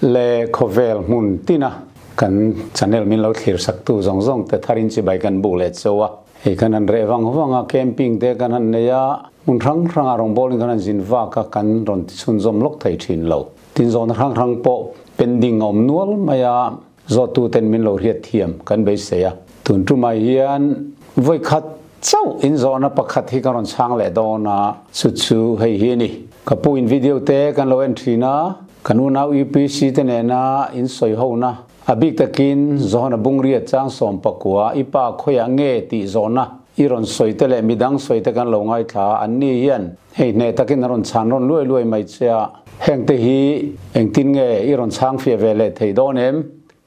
Le khawvel hmun tina kan channel min lo thlir sak tu zawng zawng te tharin chibai kan buk leh chauh a. Hei kan han reh vang vang a, camping te kan han nei a, hmun hrang hrangah rawngbawlin kan han zin vak a, kan rawn ti chhunzawm lawk thei thin lo. Tin zawhna hrang hrang pawh pending a awm nual mai a, zawhtu ten min lo hriat thiam kan beisei a. Tun tumah hian vawikhat chauh in zawhna pakhat hi ka rawn chhang leh dawn a, chu chu hei hi a ni. Ka pu in video te kan lo en thin a, kan unau UPC te nena in sawi hona, a bik takin Johana Bungriat chang 19 i pa khawiah nge tih zawhna i rawn sawi te leh midang sawi te kan lo ngaithla a, anni hian hei hneh takin an rawn chhan rawn luai luai mai che a, heng te hi engtin nge i rawn chhang fiah ve leh thei dawn em?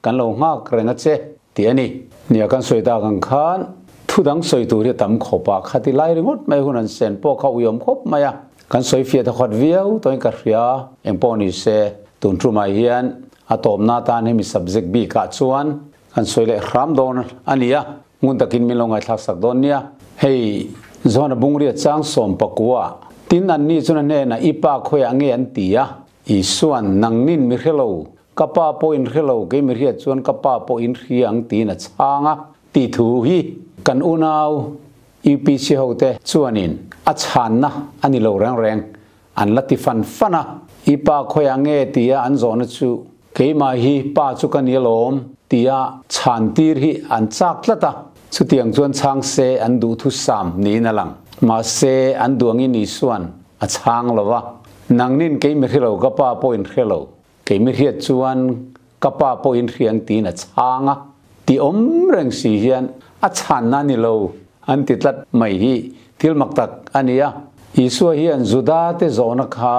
Kan lo nghak reng a che tih a ni. Nia kan sawi tak ang khan thu dang sawi tur hi a tam khawp a, khati lai ringawt mai hun an sen pawh kha uiawm khawp mai a. Kan sawi fiah ta khat viau tawhin ka hria, eng pawh ni se tun tumah hian a tawpna atan hemi subject bikah chuan kan sawi leh hram dawn a ni a, ngun takin min lo ngaithlak sak dawn nia. Hei Johana Bungriat chang 19 tin anni chuan a hnenah i pa khawiah nge an ti a, Isuan nangnin mi hre lo, ka pa pawh in hre lo, kei mi hriat chuan ka pa pawh in hria ang tiin a chhang a tih thu hi kan unau UPC hote chuanin a chhanna a ni lo reng reng an la ti fan fan a. I pa khawiah nge tia an zawhna chu keimah hi pa chu ka ni alawm tia chhan tir hi an chak tlat a, chutiang chuan chhang se an duhthusam niin a lang. Mahse an duangin Isuan a chhang lo va, Nangnin kei mi hre lo ka pa pawh in hre lo, kei mi hriat chuan ka pa pawh in hria ang tiin a chhang a, ti awm reng si hian a chhanna ni lo an ti tlat mai hi thil mak tak a ni a. Isua hian Juda te zawhna kha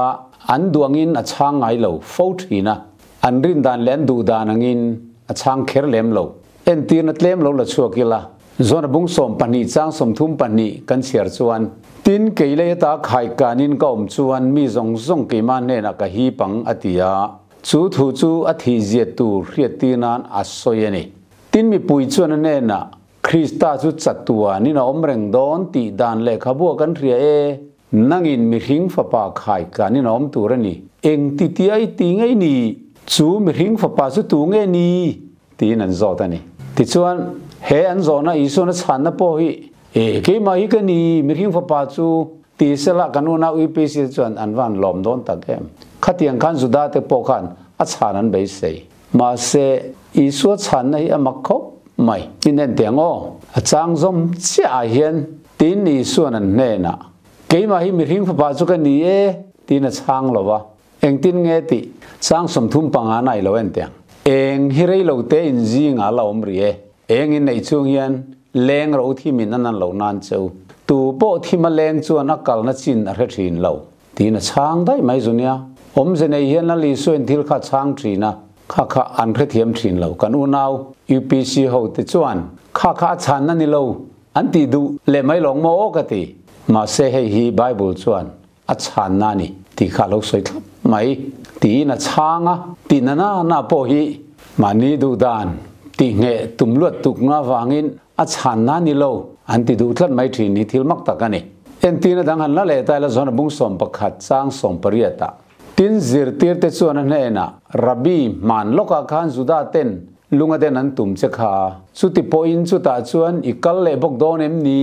an duh angin a chhang ngai lo fo thin a, an rin dan leh an duh dan angin a chhang kher lem lo. Entirna tlem lo la chhuak ila, Zawna bung 12 chang 32 kan chhiar chuan, Tin, kei lei ata khaikanin ka awm chuan mi zawng zawng keimah hnenah ka hip ang, a ti a. Chu thu chu a thih ziat tur hriattir nan a sawi a ni. Tin, mipui chuan a hnenah, Krista chu chatuanin a awm reng dawn tih dan lehkhabu a kan hria e. Nangin mihring fapa khaikanin a awm tur a ni. Eng ti tia i ti ngei ni? Chu mihring fapa chu tu nge ni? Tiin an zawt a ni. Tichuan, he an zawhna Isuan a chhanna pawh hi, E, keimah hi ka ni, mihring fapa chu, ti sela kan unau UPC te chuan an van lawm dawn tak em? Khatiang khan Juda te pawh khan a chhan an beisei. Mahse, Isua chhanna hi a mak khawp mai. In en teh ang aw, a chang zawm chiah ah hian tin Isuan an hnenah, Keimah hi mihring fapa chu ka ni e, tiin a chhang lo va. Engtin nge tih chang 35 na i lo en teh ang. Eng hi rei lo te in zingah la awm rih e. Eng in neih chung hian leng ro thim in a nan lo nan cheu. Tu pawh thim a leng chuan a kalna chin a hre thin lo. Tiin a chhang daih mai zu nia. Awmze nei hian Lal Isua in thil kha chhang thin a, kha kha an hrethiam thin lo. Kan unau UPC ho te chuan kha kha a chhanna ni lo an tih duh leh mai lawng maw aw ka ti. Mahse hei hi Bible chuan A chhanna a ni tih kha a lo sawi thlap mai. Tiin a chhang a, tih na na na pawh hi mahni duh dan tih ngheh tum luat tuk nga vangin a chhanna ni lo an ti duh tlat mai thin hi thil mak tak a ni. Entirna dang han la leh ta ila zawn a bung 11 chang 18 ah tin zirtir te chuan a hnenah Rabbi hman lawkah khan Juda ten lunga den an tum che kha chuti pawhin chutah chuan i kal leh bawk dawn em ni?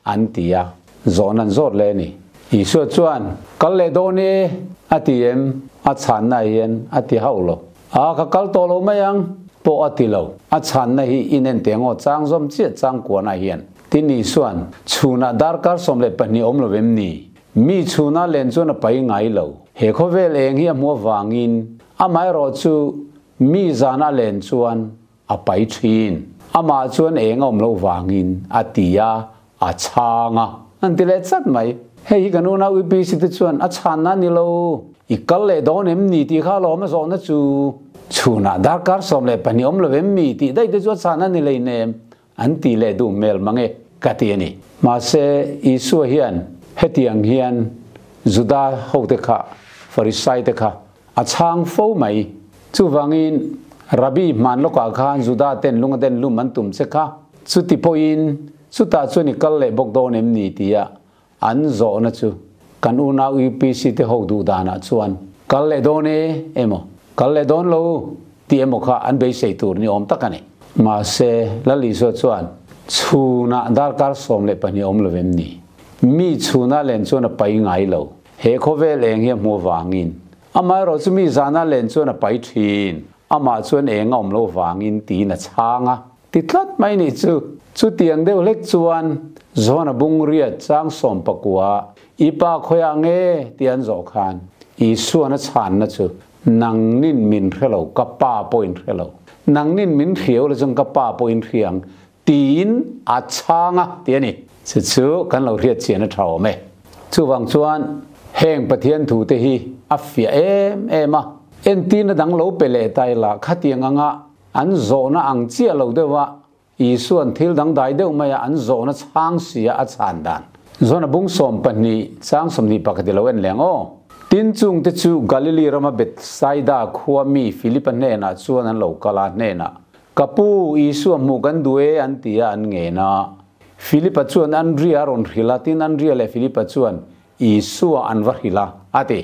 An ti a, zawn an zawt leh a ni. Isua chuan, Kal leh dawn e, a ti em? A chhanna hian a ti hauh lo. A, ka kal tawh lo mai ang, pawh a ti lo. A chhanna hi inen teh ngaw chang zawm chiah chang kuanah hian. Tin Isuan, Chhunah darkar 12 awm lo em ni? Mi chhunah len chuan a pai ngai lo. He khawvel eng hi a hmu avangin, amaherawh chu mi zanah len chuan A pai thin. Amah chuan eng a awm loh vangin a ti a, a chhang a. An ti leh chat mai. Hei hi kan unau UPC te chuan a chhanna a ni lo. I kal leh dawn em ni tih kha alawm a zawhna chu. Chhunah darkar 12 awm lo em mi tih daih te chu a chhanna ni leinem an ti leh duh hmel mang e ka ti a ni. Mahse Isua hian hetiang hian Juda hote kha, Farisai te kha A chhang fo mai. Chuvangin, Rabbi hman lawkah khan Juda ten lunga den lum an tum che kha. Chuti pawhin, chutah chuan i kal leh bawk dawn em ni tia an zawhna chu kan unau UPC te ho duh danah chuan kal leh dawn e emaw, Kal leh dawn lo tih emaw kha an beisei tur ni awm tak a ni. Mahse, Lal Isua chuan, Chhunah darkar 12 awm lo em ni? Mi chhunah len chuan a pai ngai lo. He khawvel eng hi a hmu avangin. Amaherawh chu mi zanah len chuan a pai thin. Amah chuan eng a awm lo avangin tiin a chhang a. Ti tlat mai nih chu. Chutiang deuh hlek chuan John-a bungriat chang 19 i pa khawiah nge tih an zawh khan Isuan a chhanna chu Nangnin min hre lo, ka pa pawh in hre lo. Nangnin min hriau la chuan ka pa pawh in hria ang tiin a chhang a ti a ni. Chu chu kan lo hriat chian a tha awm e. Chuvang chuan heng Pathian thu te hi a fiah em em a. Entirna dang lo pe leh ta ila khatiang anga an zawhna ang chiah lo deuh a, Isuan thil dangdai deuh maia an zawhna chhang sia a chhan dan. Zona bung 12 chang 21 i lo en leng aw. Tin chungte chu Galili rama Bethsaida khua mi Philipa hnenah chuan an lo kal a, hnenah, Ka pu, Isua hmuh kan duh e, an ti a, an ngen a. Philipa chuan Andria a rawn hrilh a, tin Andria leh Philipa chuan Isua an va hrilh a, a ti.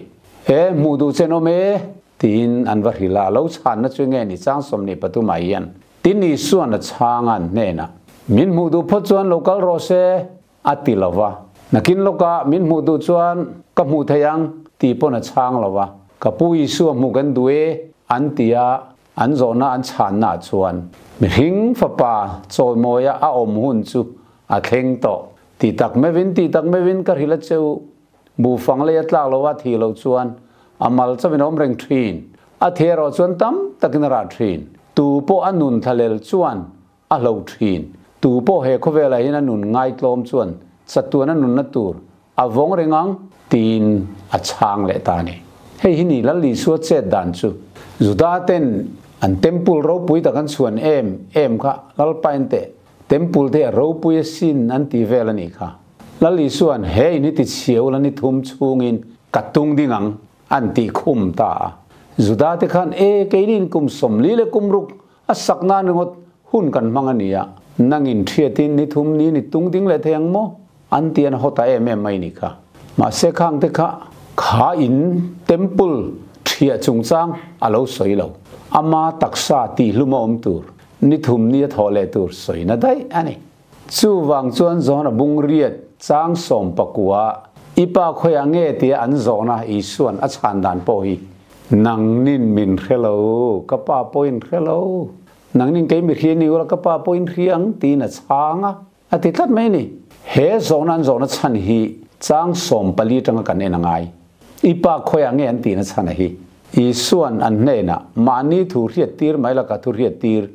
E, hmuh duh chen awm e, tiin an va hrilh a, a lo chhanna chu nge ni chang 23 ah hian Tin Isuan a chhang a an hnenah, Min hmuh duh phawt chuan lo kal rawh se, a ti lo va. Nakin lawkah min hmuh duh chuan ka hmuh thei ang, tih pawn a chhang lo va. Ka pu Isua hmuh kan duh e, an ti a, an zawhna an chhannaah chuan, Mihring fapa chawimawia a awm hun chu a thleng tawh. Ti tak meuhin, ti tak meuhin ka hrilh a che u. Buhfang lei a tlak lo a thih loh chuan a mal chauhin a awm reng thin. A thih erawh chuan tam takin a rah thin. Tu pawh a nun thlalel chuan a hlo thin. Tu pawh he khawvelah hian a nun ngaitlawm chuan chatuan a nunna tur a vawng reng ang tiin a chhang leh ta a ni. Hei hi ni Lal Isua chet dan chu. Juda ten an temple ropui tak an chhuan em em kha Lalpain teh temple te a ropui asin an ti vel a nih kha. Lal Isuan he in hi ti chhiau la ni thum chhungin ka tung ding ang an tih khum ta a. Juda te khan e keinin kum 40 leh kum ruk a sak nan ringawt hun kan hmang a ni a, nangin thiatin ni thum ni ni tung ding leh thei ang maw? An ti an haw ta em em mai ni kha. Mahse khang te kha kha in temple thiah chungchang a lo sawi lo. Ama taksa tih hlum a awm tur, ni thum ni a thawh leh tur sawina daih a ni. Chuvang chuan John-a bungriat chang 19 i pa khawiah nge tia an zawhna Isuan a chhan dan pawh hi, Nangnin min hre lo, ka pa pawhin hre lo. Nangnin kei mi hria ni ula ka pa pawhin hria ang tiin a chhang a, a ti tlat mai a ni. He zawhna an zawhna chhan hi chang 14 tanga kan en a ngai. I pa khawiah nge an tihna chhan a hi? Isuan an hnenah mahni thu hriat tir mai la ka thu hriat tir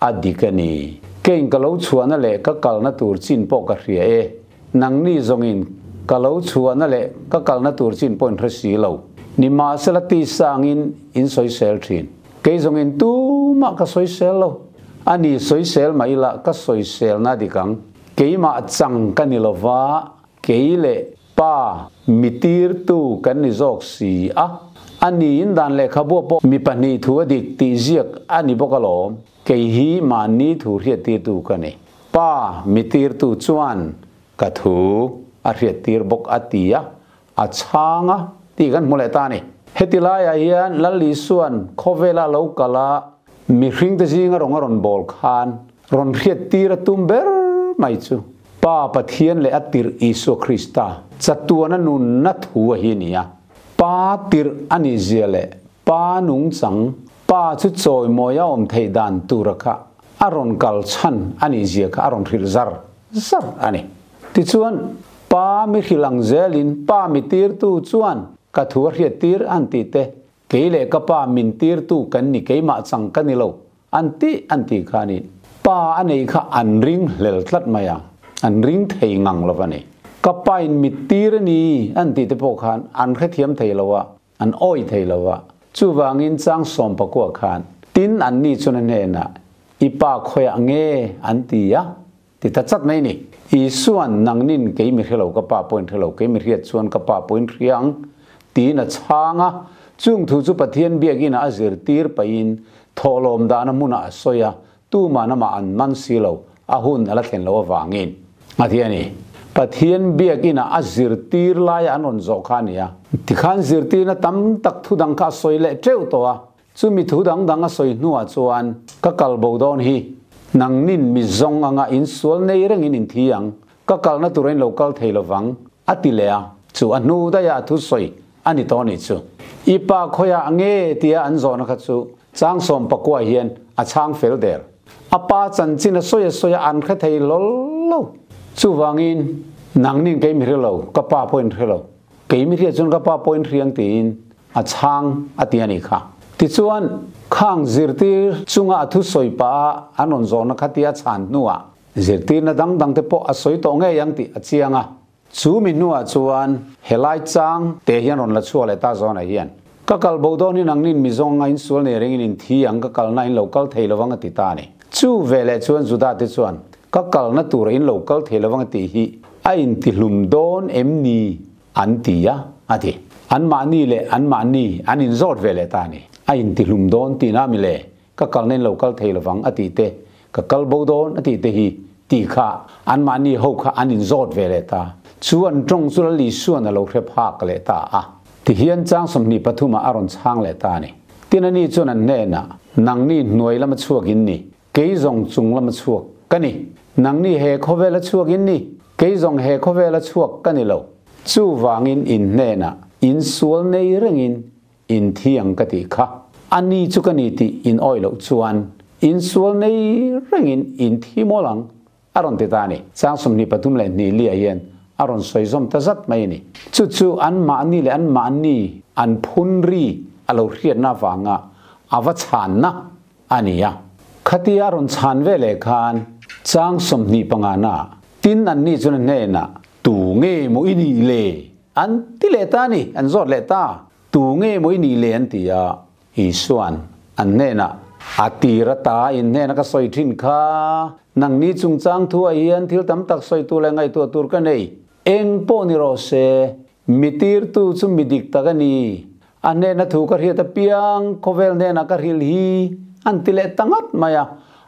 a dik a ni. Kein ka lo chhuahna leh ka kalna tur chin pawh ka hria e. Nangni zawngin ka lo chhuahna leh ka kalna tur chin pawhin hre si lo. Ni mahsela ti sangin in sawisel thin. Kei zawngin tumah ka sawisel lo. A ni sawisel mai la ka sawiselna dik ang. Keimah chang ka ni lova, kei leh pa mitirtu kan ni zawk si a. A ni in dan lehkhabu pawh mi pahnih thu a dik tih ziak a ni bawk alawm. Kei hi mahni thu hriattirtu ka ni. Pa mitirtu chuan ka thu a hriattir bawk a ti a, a chhang a tih kan hmu leh ta a ni. Heti laiah hian Lal Isuan khawvela lo kal a, mihringte zinga rawng a rawn bawl khan rawn hriattir a tum ber mai chu Pa Pathian leh a tirh Isua Krista chatuan a nunna thu a hi a ni a. Pa tirh a nih zia leh Pa nungchang, Pa chu chawimawi a awm theih dan tura kha a rawn kal chhan a nih zia kha a rawn hrilh zar zar a ni. Tichuan, Pa mi hrilh ang zelin Pa mi tirtu chuan ka thu a hriattir an tih te, kei leh ka pa min tirtu kan ni keimah chang ka ni lo an tih an tih khanin pa a nei kha an ring hlel tlat mai a, an ring thei ngang lo a ni. Ka pa in mi tir a ni an tih te pawh khan an hrethiam thei lo a, an awi thei lo a. Chuvangin chang 19 khan tin an ni chuan a hnenah i pa khawiah nge an ti a, ti ta chat mai ni. Isuan nangnin kei mi hre lo ka pa pawhin hre lo, kei mi hriat chuan ka pa pawhin hria ang tiin a chhang a. Chung thu chu Pathian biakina a zirtir pahin thawhlawm dahna hmunah a sawi a, tuman amah an man si lo, a hun a la thlen lo avangin. A ti a ni. Pathian biakina a zirtir laia an rawn zawh kha a ni a. Tikhan zirtirna tam tak thu dang kha a sawi leh teuh tawh a. Chu mi thu dang dang a sawi hnuah chuan, Ka kal bo dawn hi, nangnin mi zawng anga in sual nei rengin in thi ang, ka kalna tura in lo kal thei lovang, a ti leh a. Chu a hnu daihah a thusawi a ni tawh nih chu. I pa khawiah nge tia an zawhna kha chu chang 19 hian a chhang fel der. A pa chanchin a sawi a sawi a an hre thei hlawl lo. Chuvangin, nangnin kei mi hre lo, ka pa pawhin hre lo. Kei mi hriat chuan ka pa pawhin hriang tiin a chhang a ti a nih kha. Tichuan, khang zirtir chunga a thusawi pah a an rawn zawhna kha tia chhan hnuah zirtirna dang dangte pawh a sawi tawh ngei ang tih a chiang a. Chu mi hnuah chuan helai chang te hian rawn la chhuak leh ta zawnah hian, Ka kal bo dawn hi nangnin mi zawng anga insual nei rengin in thi ang, ka kalna in lo kal thei lovang a ti ta a ni. Chu veleh chuan Juda te chuan, Ka kalna tura in lo kal thei lovang a tih hi a intihlum dawn em ni? an ti a, a ti. Anmahni leh anmahni an inzawt ve leh ta a ni. A intihlum dawn tihna mi le? Ka kalna in lo kal thei lovang a tih te, ka kal bo dawn a tih te hi tih kha anmahni ho kha an inzawt ve leh ta. Chu an tawng chu Lal Isua'n a lo hre phak leh ta a. Tihian chang 23 ah a rawn chhang leh ta a ni. Tin ani chuan an hnenah, Nangni hnuai lama chhuak in ni, kei zawng chung lama chhuak ka ni. Nangni he khawvela chhuak in ni, kei zawng he khawvela chhuak ka ni lo. Chuvangin in hnenah insual nei rengin In thi ang ka tih kha. A ni chu ka ni tih in awih loh chuan insual nei rengin in thi mawl ang, a rawn ti ta a ni. Chang 23 leh liah hian a rawn sawi zawm ta zat mai a ni. Chu chu anmahni leh anmahni an phun ri a lo hriatna avanga a va chhanna a ni a. Khatia a rawn chhan ve leh khan chang 25 na tin anni chuan a hnenah, Tu nge maw i nih le? An ti leh ta a ni, an zawt leh ta. Tu nge maw i nih le an ti a, Isua'n an hnenah, A tir ata in hnena ka sawi thin kha, nangni chungchang thuah hian thil tam tak sawi tur leh ngaihtuah tur ka nei. Eng pawh ni rawh se, mi tirtu chu mi dik tak a ni. A hnena thu ka hriat apiang, khawvel hnenah ka hrilh hi, an ti leh ta ngat mai a.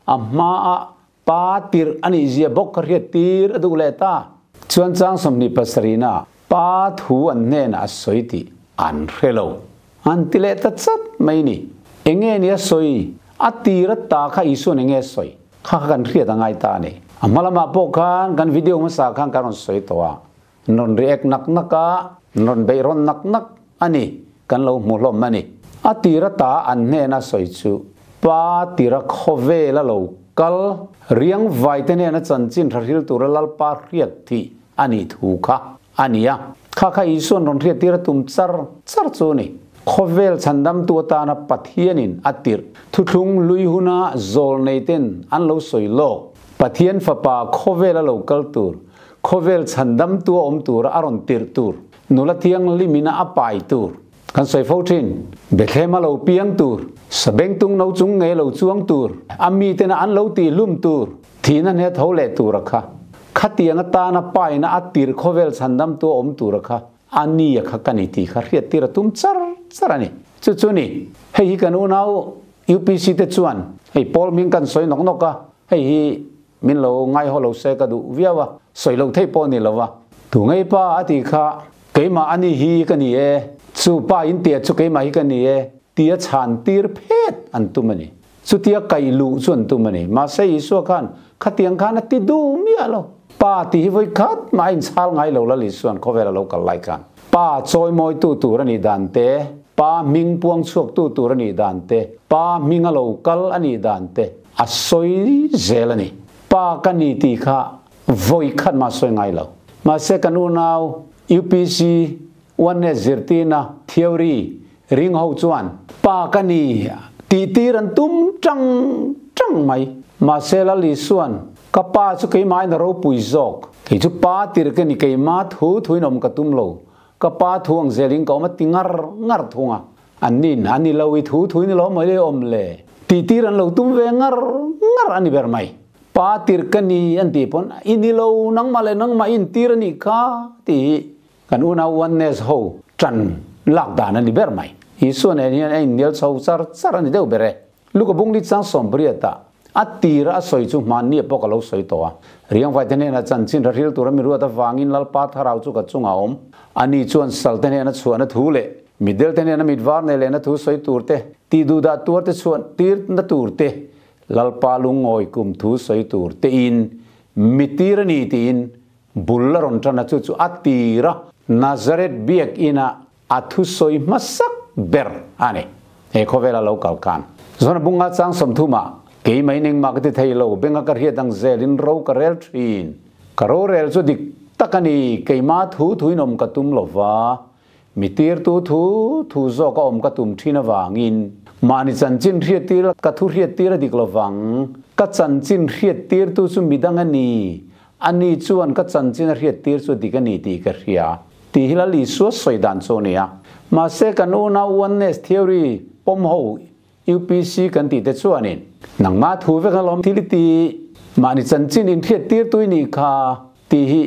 A hmaah Pa tirh a nih zia bawk ka hriat tir a duh leh ta. Chuan chang 27 na Pa thu an hnenah a sawi tih an hre lo. An ti leh ta chat mai ni. Enge ni a sawi? A tir a ta kha Isua'n enge a sawi? Kha kha kan hriat a ngai ta a ni. A hma lamah pawh khan kan video hmasa khan kan rawn sawi tawh a. An rawn react nak nak a, an rawn beih rawn nak nak a ni. Kan lo hmu hlawm a ni. A tir ata an hnena sawi chu Pa tira khawvela lo kal riang vaite hnena chanchin tha hril tura Lalpa hriat thih a nih thu kha a ni a. Kha kha Isua'n rawn hriat tir a tum char char chu a ni. Khawvel chhandamtu atana Pathianin a tirh thuthlung hlui huna zawl neiten an lo sawi lawk. Pathian fapa khawvela lo kal tur, khawvel chhandamtu a awm tura a rawn tirh tur. Nula thianghlimina a pai tur kan sawi fo thin. Bethlehem a lo piang tur, sabengtung no chung ngei lo chuang tur, a mitena an lo tihlum tur, thihna hne tho leh tur a kha. Khatiang atana paina a tir khawvel chhandamtu a awm tur a kha, a ni a kha ka ni tih kha hriattir a tum char char a ni. Chu chu ni, hei hi kan unau UPC te chuan hei Paul hming kan sawi nawk nawk a, hei hi Min lo ngaihaw lo se ka duh viau a, sawi lo thei pawh ni lo a. Tu ngei pa a tih kha, keimah a ni hi ka ni e, chu pa in tia chu keimah hi ka ni e, tia chhan tir phet an tum a ni. Chutia kaih luh chu an tum a ni. Mahse Isua khan khatiang khan a ti duh miah lo. Pa tih hi vawi khat mah a inchhal ngai lo Lal Isua'n khawvel a lo kal lai khan. Pa chawimawitu tur a nih dan te, Pa hming puang chhuaktu tur a nih dan te, Pa hming a lo kal a nih dan te, A sawi zel a ni. Pa ka ni tih kha vawi khat mah sawi ngai lo. Mahse kan unau UPC Oneness zirtirna theory ring ho chuan pa ka ni tih tir an tum tang tang mai. Mahse Lal Isua'n ka pa chu keimahin a ropui zawk. Kei chu pa tir ka ni keima thu thuin awm ka tum lo. Ka pa thu ang zelin ka awm a ti ngar ngar thung a. An nin a ni lo i thu thui ni lo mai le awm le. Tih tir an lo tum ve ngar ngar a ni ber mai. Pa tir ka ni an tih pawn i ni lo nangmah leh nangmah i intir a nih kha tih hi kan unau oneness ho tan lak dan a ni ber mai. Isua nen hian a inhnial chho char char a ni deuh ber e. Luka bungli chang 80 ah a tira a sawi chu hmanni pawh ka lo sawi tawh a. Riangvaite hnena chanchin ra hril tura mi ruat avangin Lalpa Thlarau chu ka chungah awm. Ani chuan salte hnena chhuahna thu leh mitdelte hnena mit var nei lehna thu sawi tur te, Ti duhdah tuar te chhuan tir na tur te, Lalpa lungawi kum thu sawi tur tein mi tir a ni tiin bul a rawn tan a, chu chu a tir a, Nazareth biakina a thusawi hmasak ber a ni. He khawvela lo kal khan Zona bunga chang 30 ah keimah in engmah ka ti thei lo, benga ka hriat ang zelin ro ka rel thin. Ka rorel chu dik tak a ni, keimah thu thuin awm ka tum lova, Mi tirtu thu thu zawk a awm ka tum thin avangin mahni chanchin hriattir ka thu hriattir a dik lovang. Ka chanchin hriattirtu chu midang a ni, ani chuan ka chanchin a hriattir chu dik a ni tih ka hria tih hi Lal Isua sawi dan chu a ni a. Mahse kan unau Oneness Theory pawm ho UPC kan tih te chuanin nangmah thu vek alawm thil i ti, mahni chanchin inhriattirtu i nih kha tih hi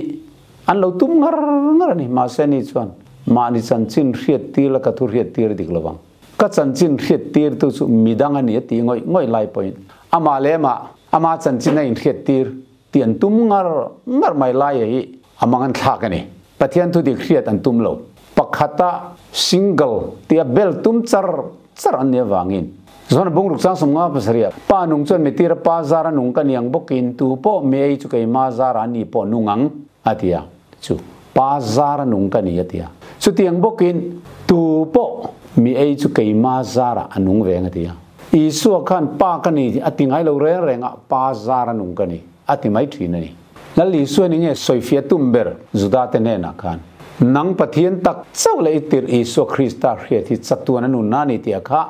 an lo tum ngar ngar a ni. Mahse ni chuan mahni chanchin hriattir la ka thu hriattir dik lovang. Ka chanchin hriattirtu chu midang a ni a tih ngawih ngawih lai pawhin amah leh amah, ama chanchin a inhriattir tih an tum ngar ngar mai laia hi a mang an thlak a ni. Pathian thu dik hriat an tum lo. Pakhata single tia bel tum char char an nih avangin Zona bungruk chang 57 pa nung chuan mi tira pa zara nung ka niang bawkin tu pawh mi ei chu keima zara an ni pawh nung ang a ti a. Chu pa zara nung ka ni a ti a. Chutiang bawkin tu pawh mi ei chu keima zara a nung veng a ti a. Isua khan pa ka ni a ti ngai lo reng reng a, pa zara nung ka ni a ti mai thin a ni. Lal Isua ni nge sawifia tum ber Juda te hnenah khan, Nang Pathian tak chauh leh i tirh Isua Krista hriat hi chatuan a nunna a ni tih a kha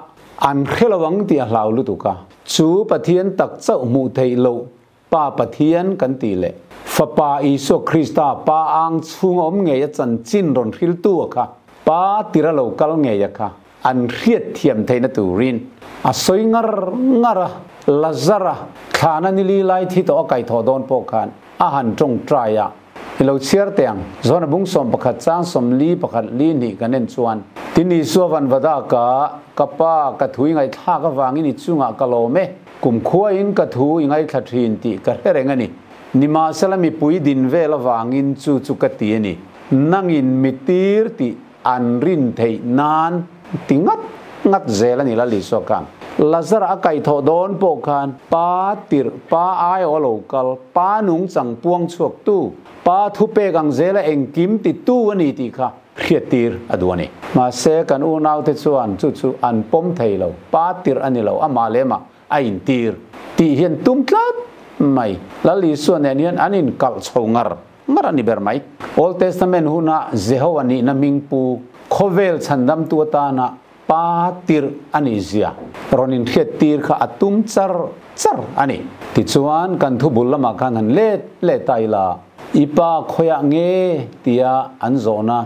an hre lo ang tih a hlau lutuk a. Chu Pathian tak chauh hmuh theih loh Pa Pathian kan tih leh Fapa Isua Krista Pa ang chhung a awm ngei a chanchin rawn hriltu a kha Pa tir a lo kal ngei a kha an hriat thiam theihna turin a sawi ngar ngar a, Lazara thlana nili lai thi tawh a kaihthawh dawn pawh khan a han tawngtai a, I lo chhiar teh ang, Zona bung 11 chang 41 li hnih kan en chuan, Tin Isua van vada ka, ka pa, ka thu i ngaihthlak avangin i chungah ka lawm e, kumkhuain ka thu i ngaithla thin tih ka hre reng a ni. Nimahsela mipui din vel avangin chu chu ka ti a ni, nangin mi tir tih An rin theih nan ti ngat ngat zel a ni Lal Isua khan. Lazara a kaihthawh dawn pawh khan pa tirh, pa aiawh a lo kal, pa nungchang puang chhuak tu, pa thupek ang zela engkim ti tu a ni tih kha hriattir a duh a ni. Mahse kan unaute chuan chu chu an pawm thei lo, pa tirh a ni lo, amah leh amah a intir tih hian tum tlat mai. Lal Isua nen hian an inkalh chho ngar ngar a ni ber mai. Old Testament huna Jehovah nihna hming pu khawvel chhandamtu atana pa tirh a nih zia rawn inhriattir kha a tum char char a ni. Tichuan kan thu bul lamah khan han let let ta ila, I pa khawiah nge tia an zawhna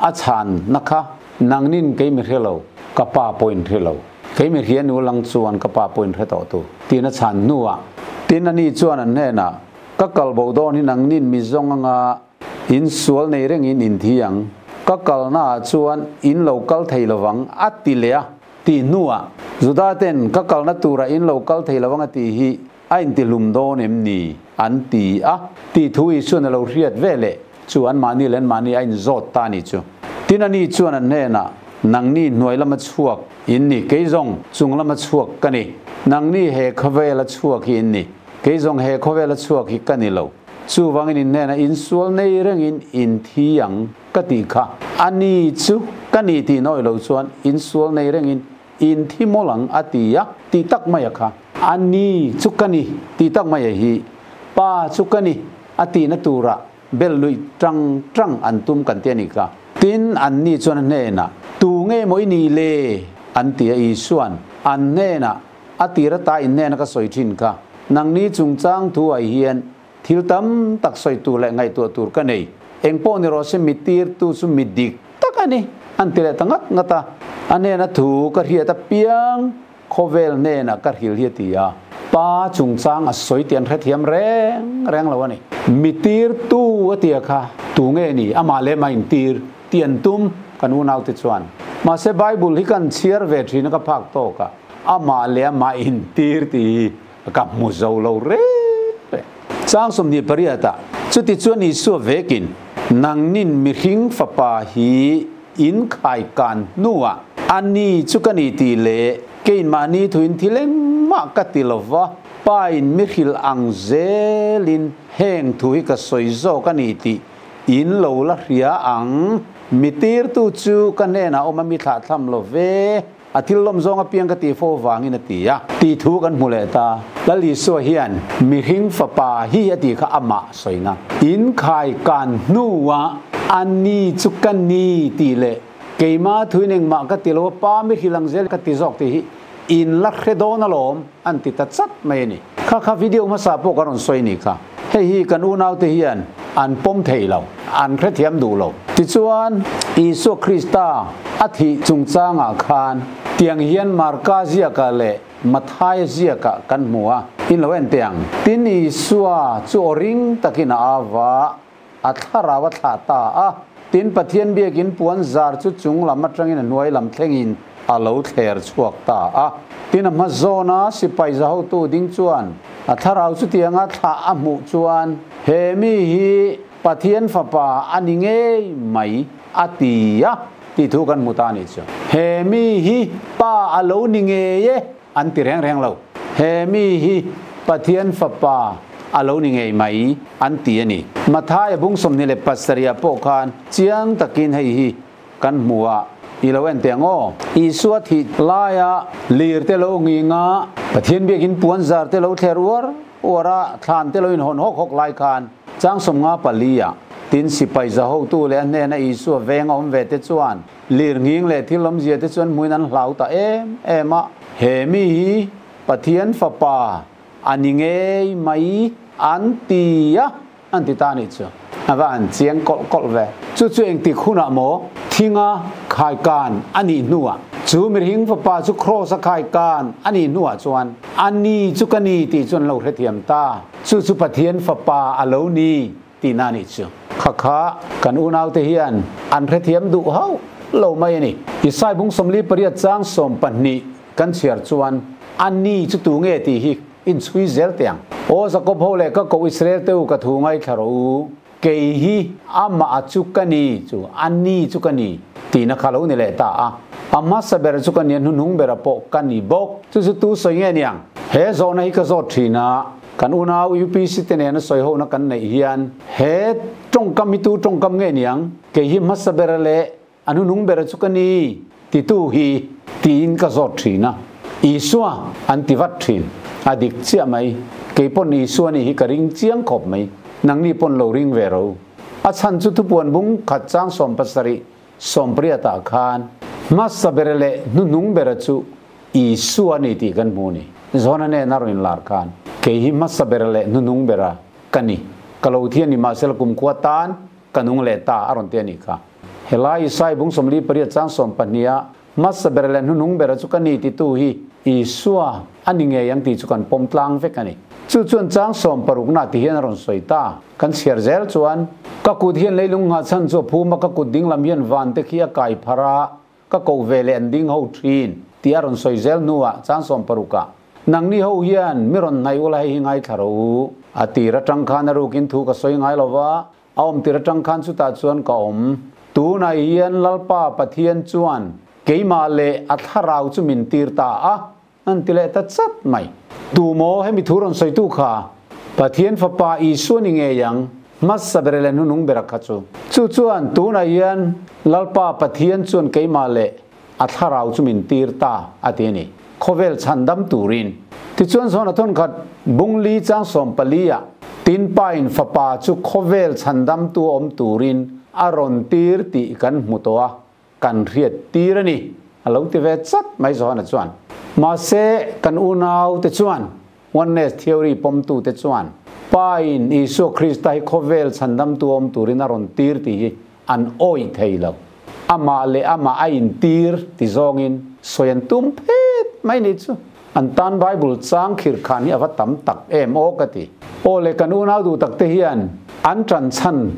a chhanna kha nangnin kei mi hre lo, ka pa pawh in hre lo. Kei mi hria nu lang chuan ka pa pawh in hre tawh tu tiin a chhan hnuah tin ani chuan an hnenah, Ka kal bo dawn hi nangnin mi zawng anga in sual nei rengin in thi ang, ka kalnaah chuan in lo kal thei lovang a ti leh a tih hnuah Juda ten ka kalna turah in lo kal thei lovang a tih hi a intihlum dawn em ni? an ti a tih thu Isuan a lo hriat ve leh chu anmahni leh anmahni a inzawt ta a ni chu. Tin ani chuan an hnenah, Nangni hnuai lama chhuak in ni, kei zawng chung lama chhuak ka ni. Nangni he khawvela chhuak hi in ni, kei zawng he khawvela chhuak hi ka ni lo. Chuvangin in hnenah insual nei rengin in thi ang ka tih kha. Ani chu ka ni tih nawi lo chuan insual nei rengin in thi mawlh ang a ti a, tih tak mai a kha. Ani chu ka ni tih tak mai a hi, pa chu ka ni a tihna turah bel luih tang tang an tum kan ti a nih kha. Tin, anni chuan a hnenah, Tu nge maw i nih le? an ti a. Isua'n an hnenah, A tir ata in hnena ka sawi thin kha, nangni chungchang thu ai hian thil tam tak sawi tur leh ngaihtuah tur ka nei. Eng pawh ni rawh se mi tirtu chu mi dik tak a ni, an ti leh ta ngat ngat a. A hnena thu ka hriat apiang khawvel hnenah ka hril hi a ti a. Pa chungchang a sawi tih an hrethiam reng reng lo a ni. Mi tirtu a tia kha tu nge ni? Amah leh amah intir tih an tum kan unaute chuan. Mahse Bible hi kan chhiar ve thin a ka phak tawk a, amah leh amah intir tih hi ka hmu zo lo reng reng. Chang 28 ah chuti chuan Isua vekin, Nangnin mihring fapa hi in khaikan hnuah ani chu ka ni tih leh. Keiin mahni thuin thil engmah ka ti lo va, Pain mi hrilh ang zelin heng thu hi ka sawi zawk a ni tih in lo la hria ang. Mi tirtu chu ka hnenah awm a mi thlahthlam lo ve, a thil lawm zawng apiang ka tih fo vangin a ti a. Tih thu kan hmu leh ta. Lal Isua hian mihring fapa hi a tih kha amah sawina. In khai kan hnuah a ni chu ka ni tih leh keimah thuin engmah ka ti lo a, pa mi hrilh ang zel ka ti zawk tih hi in la hre dawn alawm an ti ta chat mai a ni. Kha kha video hmasa pawh ka rawn sawi ni kha. Hei hi kan unaute hian an pawm thei lo, an hrethiam duh lo. Tichuan, Isua Krista a thih chungchangah khan tiang hian Marka ziakah leh Mathaia ziakah kan hmu a, in lo en teh ang. Tin, Isua chu aw ring takin a au va, a thlarau a thlah ta a. Tin, Pathian biakin puan zar chu chung lam atangin a hnuai lam thlengin a lo thler chhuak ta a. Tin, a hma zawna sipai za hotu ding chuan a thlarau chutianga thlah a hmuh chuan, He mi hi Pathian fapa a ni ngei mai, a ti a, tih thu kan hmu ta a nih chu. He mi hi pa a lo ni ngei e, an ti reng reng lo. He mi hi Pathian fapa a lo ni ngei mai, an ti a ni. Mathaia bung 27 ah pawh khan chiang takin hei hi kan hmu a, i lo en teh ang aw. Isua thih laia lir te lo nging a, Pathian biakin puan zar te lo thler uar uar a, thlan te lo inhawn hawk hawk lai khan chang 54 ah tin sipai za hotu leh a hnena Isua veng a awm ve te chuan Lir nghing leh thil awmzia te chuan hmuin an hlau ta em em a, he mi hi Pathian fapa a ni ngei mai an ti a, an ti ta a nih chu. A va han chiang kawlh kawlh ve. Chu chu engtik hunah maw thinga khaikan a nih hnuah, chu mirhing fapa chu kraws a khaikan a nih hnuah chuan a ni chu ka ni tih chu an lo hrethiam ta. Chu chu Pathian fapa a lo ni tihna a nih chu. Kha kha kan unaute hian an hrethiam duh hauh lo mai a ni. Isai bung 48 chang 12 kan chhiar chuan a ni chu tu nge tih hi inchhui zel teh ang. Aw Jakob ho leh ka koh Israel te u ka thu ngaithla rawh u, kei hi amah a chu ka ni chu a ni chu ka ni tihna kha lo ni leh ta a. A hmasa ber chu ka ni a hnuhnung bera pawh ka ni bawk. Chu chu tu sawi nge niang? He zawhna hi ka zawt thin a. Kan unau UPC te nena sawi hona kan neih hian he tawngkam hi tu tawngkam nge niang? Kei hi hmasa bera leh a hnunung bera chu ka ni titu hi tiin ka zawt thin a. Isua an ti vat thin. A dik chiah mai. Kei pawn Isua nih hi ka ring chiang khawp mai. Nangni pawn lo ring ve ro. A chhan chu thupuan bung khat chang 17 80 ah khan hmasa bera leh hnuhnung bera chu Isua ni tih kan hmu ni. Zona nen a rawn inlar khan, Kei hi hmasa ber leh hnunung bera ka ni. Ka lo thi a ni mahsela kumkhua tan ka nung leh ta a rawn ti a nih kha. Helai Isai bung 48 chang 12 ah hmasa ber leh hnunung bera chu ka ni titu hi Isua a ni ngei ang tih chu kan pawm tlang vek a ni. Chu chuan chang 60 na ti hian a rawn sawi ta. Kan chhiar zel chuan, Ka kut hian leilung nghahchhan chu a phum a, ka kut dinglam hian van te khi a kai pharh a, Ka koh ve leh an ding ho thin, tih a rawn sawi zel hnuah chang 60 ah, Nangni ho hian mi rawn hnaih ula hei hi ngaithla rawh u. A tir atang khan a rukin thu ka sawi ngai lo va, a awm tir atang khan chutah chuan ka awm. Tunah hian Lalpa Pathian chuan keimah leh a thlarau chu min tir ta a, an ti leh ta chat mai. Tu maw hemi thu rawn sawitu kha? Pathian Fapa Isua ni ngei ang, hmasa ber leh hnunung bera kha chu. Chu chuan tunah hian Lalpa Pathian chuan keimah leh a thlarau chu min tir ta, a ti a ni. Khawvel chhandam turin. Tichuan zawn a thawn khat bung li chang 14 ah tin Pain Fapa chu khawvel chhandamtu awm turin a rawn tir tih kan hmu tawh a, Kan hriat tir a ni, a lo ti ve chat mai Johana chuan. Mahse, kan unau te chuan, Oneness theory pawmtu te chuan, Pa in Isua Krista hi khawvel chhandamtu awm turin a rawn tir tih hi an awih thei lo. Amah leh amah a intir ti zawngin sawi an tum phet mai ni chu. An tan Bible chang khir khan hi a va tam tak em aw ka ti. Aw le kan unau duh tak te hian an tan chhan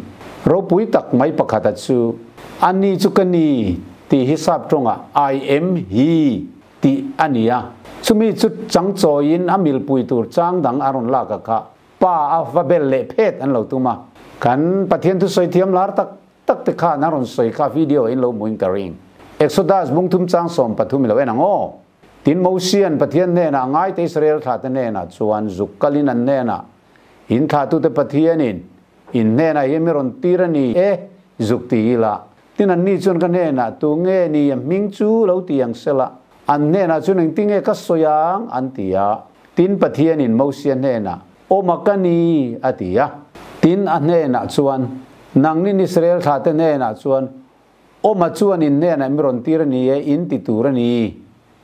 ropui tak mai pakhat a chu a ni chu ka ni tih hi sap tawngah I am he tih a ni a. Chumi chu chang chawiin a milpui tur chang dang a rawn lak a kha pa a va bel leh phet an lo tum a. Kan Pathian thusawi thiam lar tak tak te khan a rawn sawi kha video in lo hmuin ka ring. Exodus bung thum chang 13 i lo en ang aw. Tin Mosia'n Pathian hnenah ngaite Israel thlahte hnenah chuan zuk kalin an hnenah, In thlahtute Pathianin in hnenah hian mi rawn tir a ni e, zuk ti ila. Tin anni chuan ka hnenah, Tu nge ni a hming chu lo ti ang sela, an hnenah chuan engtinge ka sawi ang? an ti a. Tin Pathianin Mosia hnenah, Awma ka ni, a ti a. Tin a hnenah chuan, Nangnin Israel thlahte hnenah chuan, Awma chuan in hnenah mi rawn tir a ni e, in ti tur a ni,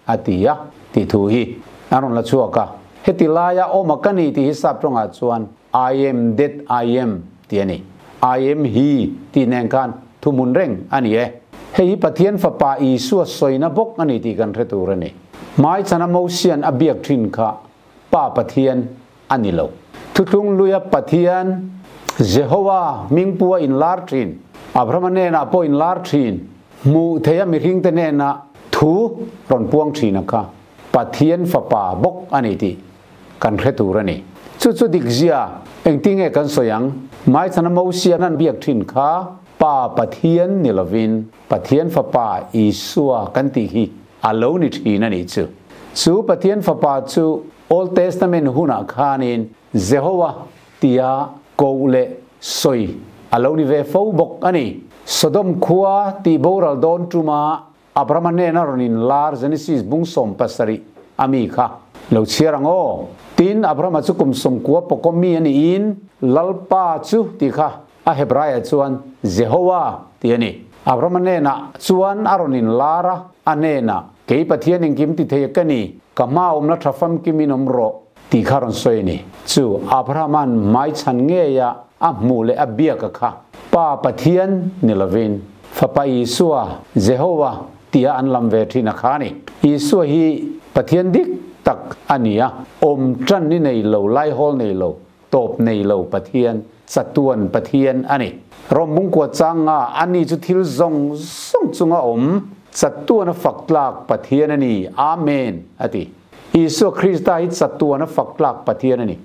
a ti a, tih thu hi an rawn la chhuak a. Heti laia Awma ka ni tih hi sap tawngah chuan I am that I am tih a ni. I am he tih nen khan thuhmun reng a ni e. Hei hi Pathian Fapa Isua sawina bawk a ni tih kan hre tur a ni. Hmaichhana Mosia'n a biak thin kha Pa Pathian a ni lo. Thuthlung luia Pathian, Jehovah, hmingpu a inlar thin. Abrahama hnenah pawh inlar thin. Hmuh theiha mihringte hnenah thu rawn puang thin a kha Pathian Fapa bawk a ni tih kan hre tur a ni. Chu chu dikzia engtinge kan sawi ang? Hmaichhana Mosia an biak thin kha Pa Pathian ni lovin Pathian Fapa Isua kan tih hi a lo ni thin a nih chu. Chu Pathian Fapa chu Old Testament hunah khanin Jehovah tia koh leh sawi a lo ni ve fo bawk a ni. Sodom khua tih boral dawn tuma Abrahama hnena rawn inlar Genesis bung 17 a mi kha lo chhiar ang aw. Tin, Abrahama chu kum 90 pawkaw mi a niin Lalpa chu tih kha A Hebraiah chuan Jehovah tih a ni. Abrahama hnenah chuan a rawn inlar a, a hnenah, Kei Pathian engkim ti thei ka ni, ka hma awmna tha famkimin awm rawh, tih kha rawn sawi a ni. Chu Abrahama'n hmaichhan ngeia a hmuh leh a biaka kha Pa Pathian ni lovin, Fapa Isua, Jehovah, tia an lam ve thin a kha a ni. Isua hi Pathian dik tak a ni a, awm tan ni nei lo, laihawl nei lo, Tawp nei lo Pathian, chatuan Pathian a ni. Rom bungkua changa ani chu thil zawng zawng chunga awm, chatuana fak tlak Pathian a ni. Amen, a ti. Isua Krista hi chatuana fak tlak Pathian a ni.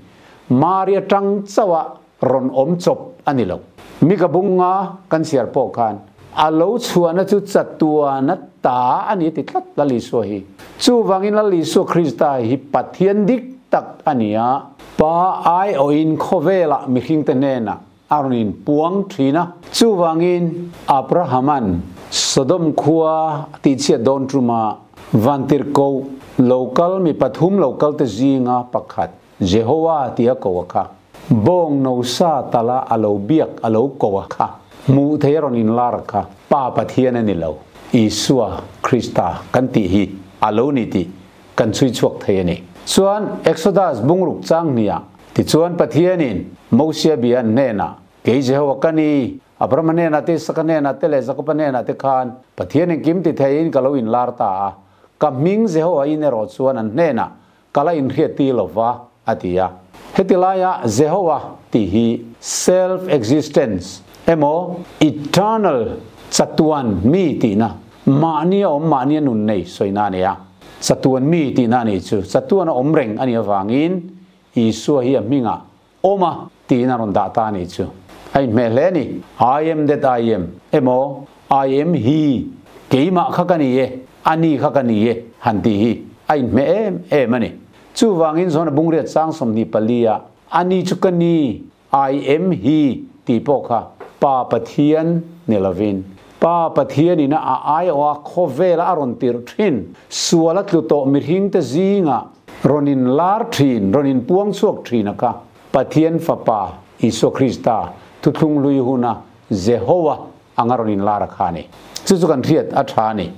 Mari atang chauha rawn awm chawp a ni lo. Mika bunga kan chhiar pawh khan a lo chhuahna chu chatuana ta a ni a ti tlat Lal Isua hi. Chuvangin Lal Isua Krista hi Pathian dik tak a ni a. Pa aiawhin khawvelah mihringte hnenah a rawn inpuang thin a. Chuvangin Abrahama'n Sodom khua tihchhiat dawn tuma vantirhkoh lo kal mi pathum lo kalte zinga pakhat Jehovah tia ko a kha, bawng no sa tala a lo biak a lo ko a kha, hmuh thei a rawn inlar a kha, Pa Pathian a ni lo, Isua Krista kan tih hi a lo ni tih kan chhui chhuak thei a ni. Chuan Exodus bungruk chang hniah tichuan Pathianin Mosia bia an hnenah, Kei Jehovah ka ni, Abrahama hnenah te, Isaka hnenah te leh Jakoba hnenah te khan Pathian engkim ti theiin ka lo inlar ta a, ka hming Jehovah in erawh chuan an hnenah ka la inhriat ti lo va, a ti a. Heti laia Jehovah tih hi self-existence emaw eternal chatuan mi tihna, mahnia awm mahnia nun nei sawina a ni a. Chatuan mi tihna a nih chu chatuan a awm reng a nih avangin Isua hi a hmingah awm a tiin a rawn dah ta a nih chu. A inhmeh hle a ni. I am that I am emaw I am he, keimah kha ka ni e, a ni kha ka ni e han tih hi a inhmeh em em a ni. Chuvangin Zona bungriat sang 24 ah a ni chu ka ni, I am he tih pawh kha Pa Pathian ni lovin Pa Pathianin a aiawha khawvela a rawn tirh thin, sual a tlu tawh mihringte zingah rawn inlar thin, rawn inpuang chhuak thin a kha Pathian Fapa Isua Krista thuthlung hlui huna Jehovah anga rawn inlar a kha a ni. Chu chu kan hriat a tha a ni.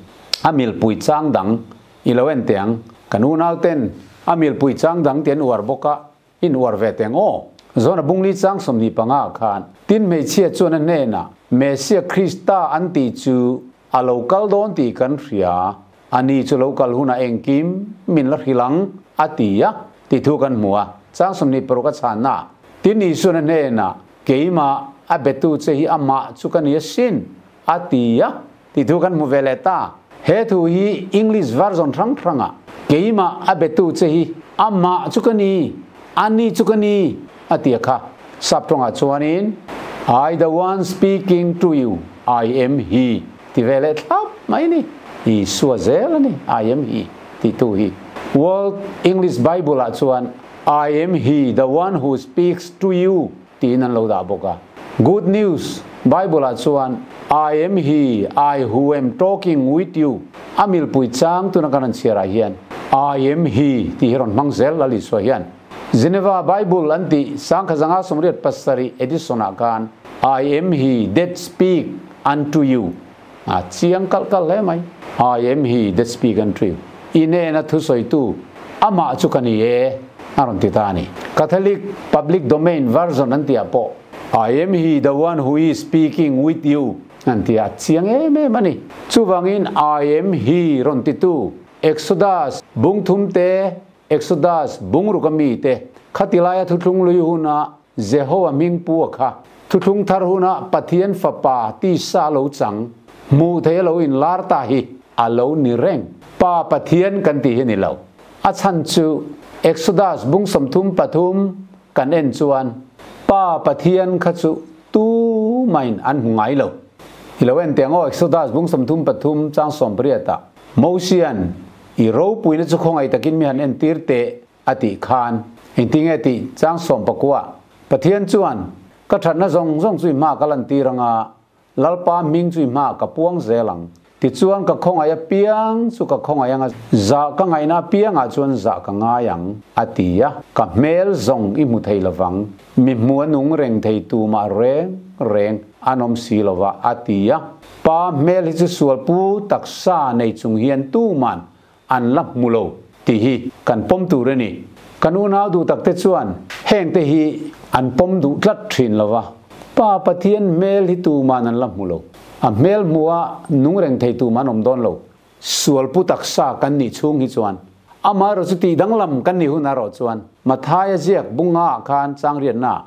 A milpui chang dang i lo en teh ang. Kan unauten a milpui chang dang ti an uar bawk a, in uar ve teh ang aw. Zona bungli chang 25 ah khan tin hmeichhia chuan a hnenah Messia Krista an tih chu a lo kal dawn tih kan hria, a ni chu lo kal hunah engkim min la hrilh ang a ti a tih thu kan hmu a. Chang 26 a chhanna tin Isuan a hnenah keimah a betu che hi amah chu ka ni asin a ti a tih thu kan hmu ve leh ta. He thu hi English version hrang hrangah keimah a betu che hi amah chu ka ni, a ni chu ka ni a ti a kha. Sap tawngah chuanin I the one speaking to you, I am he ti ve leh thlap mai ni. Isua zel a ni, I am he. ti tu hi. World English Bible ah chuan I am he, the one who speaks to you tiin an lo dah bawk a. Good News Bible ah chuan I am he, I who am talking with you a milpui chang tuna kan han chhiar ah hian I am he tih hi rawn hmang zel Lal Isua hian. Geneva Bible an tih 1987 edition ah khan I am he that speak unto you a chiang kalh kalh hle mai. I am he that speak unto you i nena thusawitu amah chu ka ni e a rawn ti ta a ni. Catholic Public Domain Version an tih ah pawh I am he the one who is speaking with you an ti a chiang em em a ni. Chuvangin I am he rawn titu Exodus bungthum te Exodus bungruk a mite khati laia thuthlung lui huna Jehoa hming pu a kha. Thuthlung thar huna Pathian Fapa tisa lo chang hmuh thei a lo inlar ta hi a lo ni reng. Pa Pathian kan tih hi ni lo. A chhan chu Exodus bung 33 kan en chuan Pa Pathian kha chu tu main an hmu ngai lo. I lo en teh ang aw Exodus bung 33 chang 18 ah Mosian I ropuina chu khawngaih takin mi han entir teh a tih khan engtinge tih chang 19 Pathian chuan ka thatna zawng zawng chu i hma ka lantir anga Lalpa hming chu i hma ka puang zel ang. Tichuan ka khawngaih apiang chu ka khawngaih anga zah ka ngaihna apiangah chuan zah ka ngai ang a ti a, ka hmel zawng i hmu thei lovang, mi hmu a nung reng thei tumah reng reng an awm si lova a ti a. Pa hmel hi chu sual pu taksa nei chung hian tuman an la hmu lo tih hi kan pawm tur a ni. Kan unau duh takte chuan hengte hi an pawm duh tlat thin lo va, Pa Pathian hmel hi tuman an la hmu lo. A hmel hmuha nung reng thei tuman awm dawn lo. Sual pu taksa kan nih chhung hi chuan amaherawh chu tih danglam kan nih hun erawh chuan Mathaia ziak bunga ah khan changriatna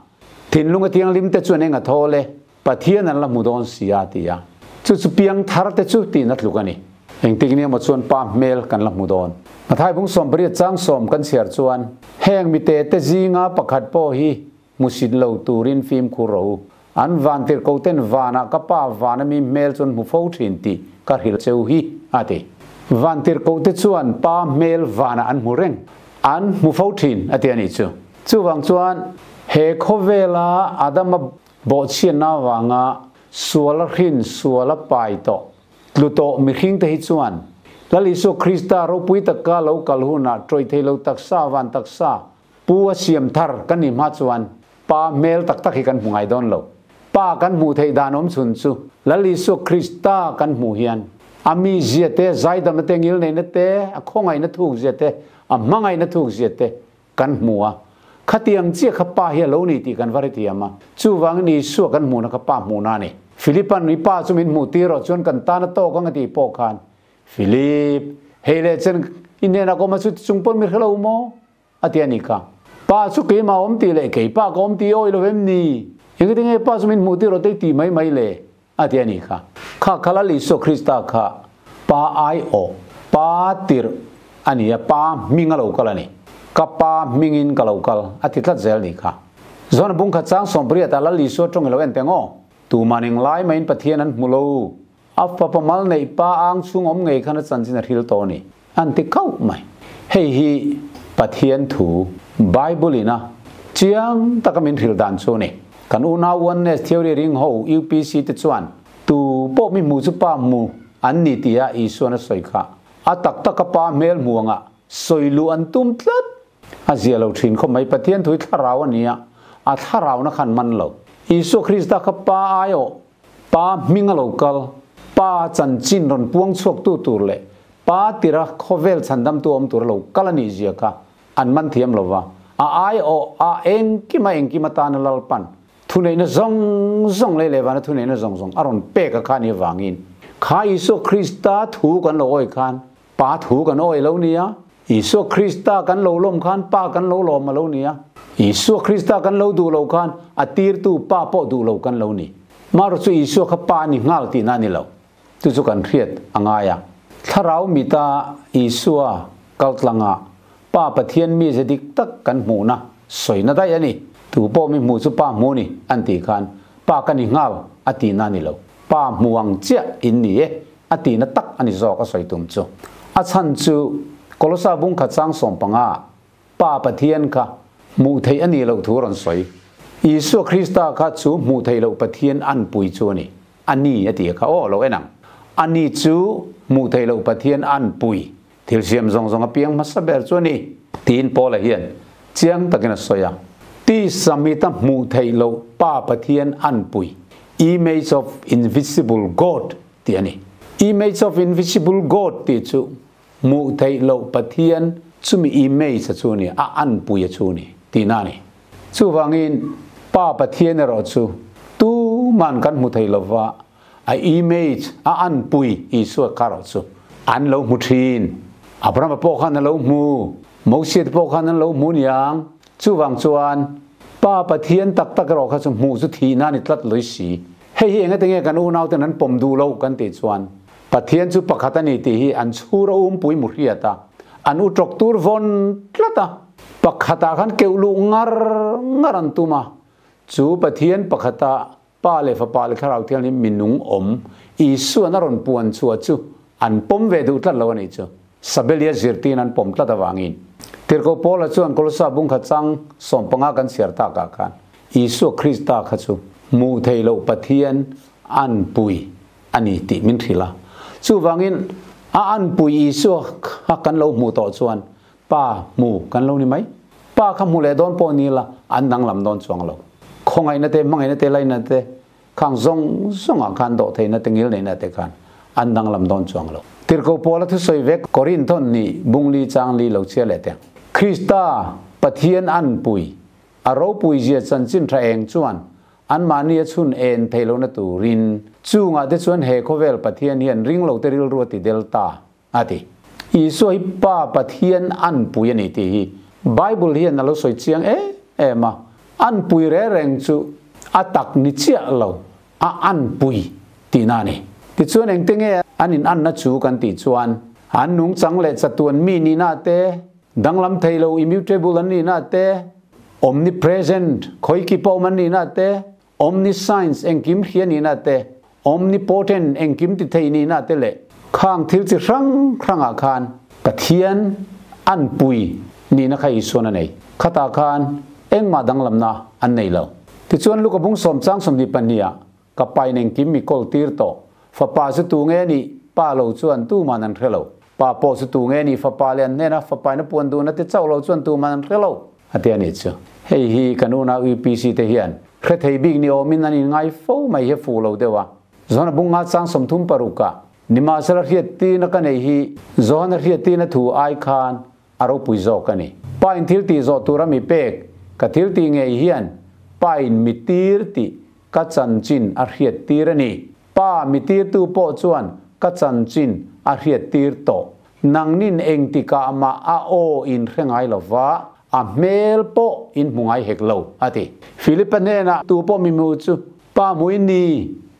thinlung a thianghlim te chuan eng a thawl e Pathian an la hmu dawn si a ti a, chu chu piang thar te chu tihna tluk a ni. Engtik nia maw chuan pa hmel kan la hmu dawn. Mathai bung 18 chang 10 kan chhiar chuan, Heng mite te zinga pakhat pawh hi hmusit lo turin fimkhur rawh u. An van tirhko ten vanah ka pa vana mi hmel chuan hmu fo thin tih ka hrilh cheu hi, a ti. Van tirhko te chuan pa hmel vanah an hmu reng. An hmu fo thin, a ti a nih chu. Chuvang chuan he khawvela Adama Bawhchhiatna avanga sual a hrin, sual a pai tawh, tlu tawh mihring te hi chuan Lal Isua Krista ropui taka lo kal hunah tawih thei lo taksa, van taksa, pu a siam thar kan nih hma chuan Pa hmel tak tak hi kan hmu ngai dawn lo. Pa kan hmuh theih dan awm chhun chu Lal Isua Krista kan hmuh hian a mizia te, zaidamna te, ngilneihna te, a khawngaihna thukzia te, a hmangaihna thukzia te kan hmu a, khatiang chiah kha Pa hi a lo ni tih kan va hrethiam a, chuvangin Isua kan hmuhna kha Pa hmuhna a ni. Philipa'n i Pa chu min hmuh tir rawh chuan kan tan a tawk ang a tih pawh khan, Philip, hei leh chen i hnenah ka awm a chu chung pawn mi hre lo maw? a ti a ni kha. Pa chu keimah awm tih leh kei Pa ka awm tih i awih lo em ni? Engati nge Pa chu min hmuh tir rawh te i tih mai mai le? A ti a ni kha. Kha kha Lal Isua Krista kha Pa aiawh, Pa tirh a ni a, Pa hming a lo kal a ni. Ka Pa hmingin ka lo kal a ti tlat zel ni kha. Zona bung khat chang 80 ah Lal Isua tawng i lo en teng aw. Tuman englai maiin Pathian an hmu lo. A fapa mal neih Pa ang chhung awm ngei khan a chanchin a hril tawh a ni. An ti kauh mai. Hei hi Pathian thu, Bible in a chiang taka min hrilh dan chu a ni. Kan unau Oneness Theory ring ho UPC te chuan tu pawh mi hmu chu pa hmu an ni tia Isuan a sawi kha a tak taka pa hmel hmu anga sawi luh an tum tlat. A zia lo thin khawp mai. Pathian thu hi thlarau a ni a, a thlarauna khan man lo. Isua Krista kha pa aiawh Pa hming a lo kal, Pa chanchin rawn puang chhuaktu tur leh Pa tira khawvel chhandamtu awm tur a lo kal a nih zia kha an man thiam lo va, a aiawh a engkim a engkim atana Lalpan thuneihna zawng zawng lei leh vana thuneihna zawng zawng a rawn pek a kha ni avangin kha Isua Krista thu kan lo awi khan Pa thu kan awi lo nia, Isua Krista kan lo lawm khan Pa kan lo lawm a lo nia, Isua Krista kan lo duh lo khan a tirtu Pa pawh duh lo kan lo ni. Marawh chu Isua kha Pa a ni nghal tihna a ni lo. Chu chu kan hriat a ngai a. Thlarau mita Isua kaltlanga Pa Pathian mize dik tak kan hmuhna sawina daih a ni. Tu pawh mi hmuh chu Pa hmu ni an tih khan Pa ka ni nghal a tihna a ni lo. Pa hmu ang chiah in ni e. A tihna tak a ni zawk a sawi tum chu. A chhan chu Kolosa bung khat chang 15 Pa Pathian kha hmuh theih a nih loh thu a rawn sawi. Isua Krista kha chu hmuh theih loh Pathian anpui chu a ni. A ni a ti kha aw lo en ang. A ni chu hmuh theih loh Pathian anpui, thil siam zawng zawng a piang hmasa ber chu a ni. Tiin Paula hian chiang takin a sawi a. Tisa mita hmuh theih loh Pa Pathian anpui, image of invisible God, tih a ni. Image of invisible God tih chu Hmuh theih loh Pathian chumi image a chu ni, a anpui a chu ni tihna a ni. Chuvangin Pa Pathian erawh chu tuman kan hmu thei lova, a image, a anpui Isua kha erawh chu an lo hmu thin. Abrahama pawh khan a lo hmu, Mosia te pawh khan an lo hmu niang. Chuvang chuan Pa Pathian tak tak erawh kha chu hmuh chu thihna a ni tlat lawih si. Hei hi engati nge kan unauten an pawm duh lo kan tih chuan Pathian chu pakhat a ni tih hi an chhur a umpui mu hriat a, an u tawk tur vawn tlat a. Pakhatah khan keuh luh ngar ngar an tum a, chu Pathian pakhata Pa leh Fapa leh Thlarau Thianghlim minung awm Isua'n a rawn puan chhuah chu an pawm ve duh tlat lo a nih chu. Sabelia zirtin an pawm tlat avangin. Tirhkoh Paula chuan Kolosa bungkhat chang 15 kan chhiar takah khan Isua Krista kha chu hmuh theih loh Pathian an pui a ni tih min hrilh a. Chuvangin a anpui Isua kha kan lo hmuh tawh chuan Pa hmu kan lo ni mai. Pa kha hmu leh dawn pawh ni la, an danglam dawn chuang lo. Khawngaihna te, hmangaihna te, laina te khang zawng zawngah khan dawhtheihna te, ngilneihna te khan an danglam dawn chuang lo. Tirhkoh Paula thusawi vek Korinthon nih bungli changli lo chhia leh teh. Krista Pathian anpui A ropuizia chanchin tha eng chuan anmahni a chhun en theih lohna turin chungah te chuan he khawvel Pathian hian ringlote rilru a ti del ta, a ti. Isua hi Pa Pathian anpui a ni tih hi Bible hian a lo sawi chiang em em a, anpui reng reng chu a tak ni chiah lo, a anpui tihna a ni. Tichuan engte nge an in anna chu kan tih chuan an nungchang leh chatuan mi nihna te, Danglam thei lo, immutable, an nihna te, omnipresent, khawiki pawh awm an nihna te, omniscience, engkim hria nihna te, omnipotent, engkim ti thei nihna te leh khang thil chi hrang hrangah khan Pathian anpui nihna kha Isuan a nei. Khatah khan engmah danglamna an nei lo. Tichuan Luka bung sawm chang 22 ah Ka pain engkim mi kawl tir tawh. Fapa chu tu nge nih? Pa lo chuan tuman an hre lo. Pa pawh chu tu nge nih? Fapa leh an hnena fapain a puan duhna te chauh lo chuan tuman an hre lo. A ti a nih chu. Hei hi kan unau UPC te hian hre thei bik ni awmin an inngai fo mai hi a fuh lo deuh a. Johana bung nga chang 36 ah, Nimahsela hriattirna ka nei hi Johana hriattirna thu ai khan a ropui zawk a ni. Pa in thil tih zawh tura mi pek, ka thil tih ngei hian Pa in mi tir tih Ka chanchin a hriattir a ni. Pa mitirtu pawh chuan ka chanchin a hriattir tawh. Nangnin engtikah mah a aw in hre ngai lo va, a hmel pawh in hmu ngai hek lo, a ti. Philipa hnenah tu pawh mi hmu chu Pa hmu in ni,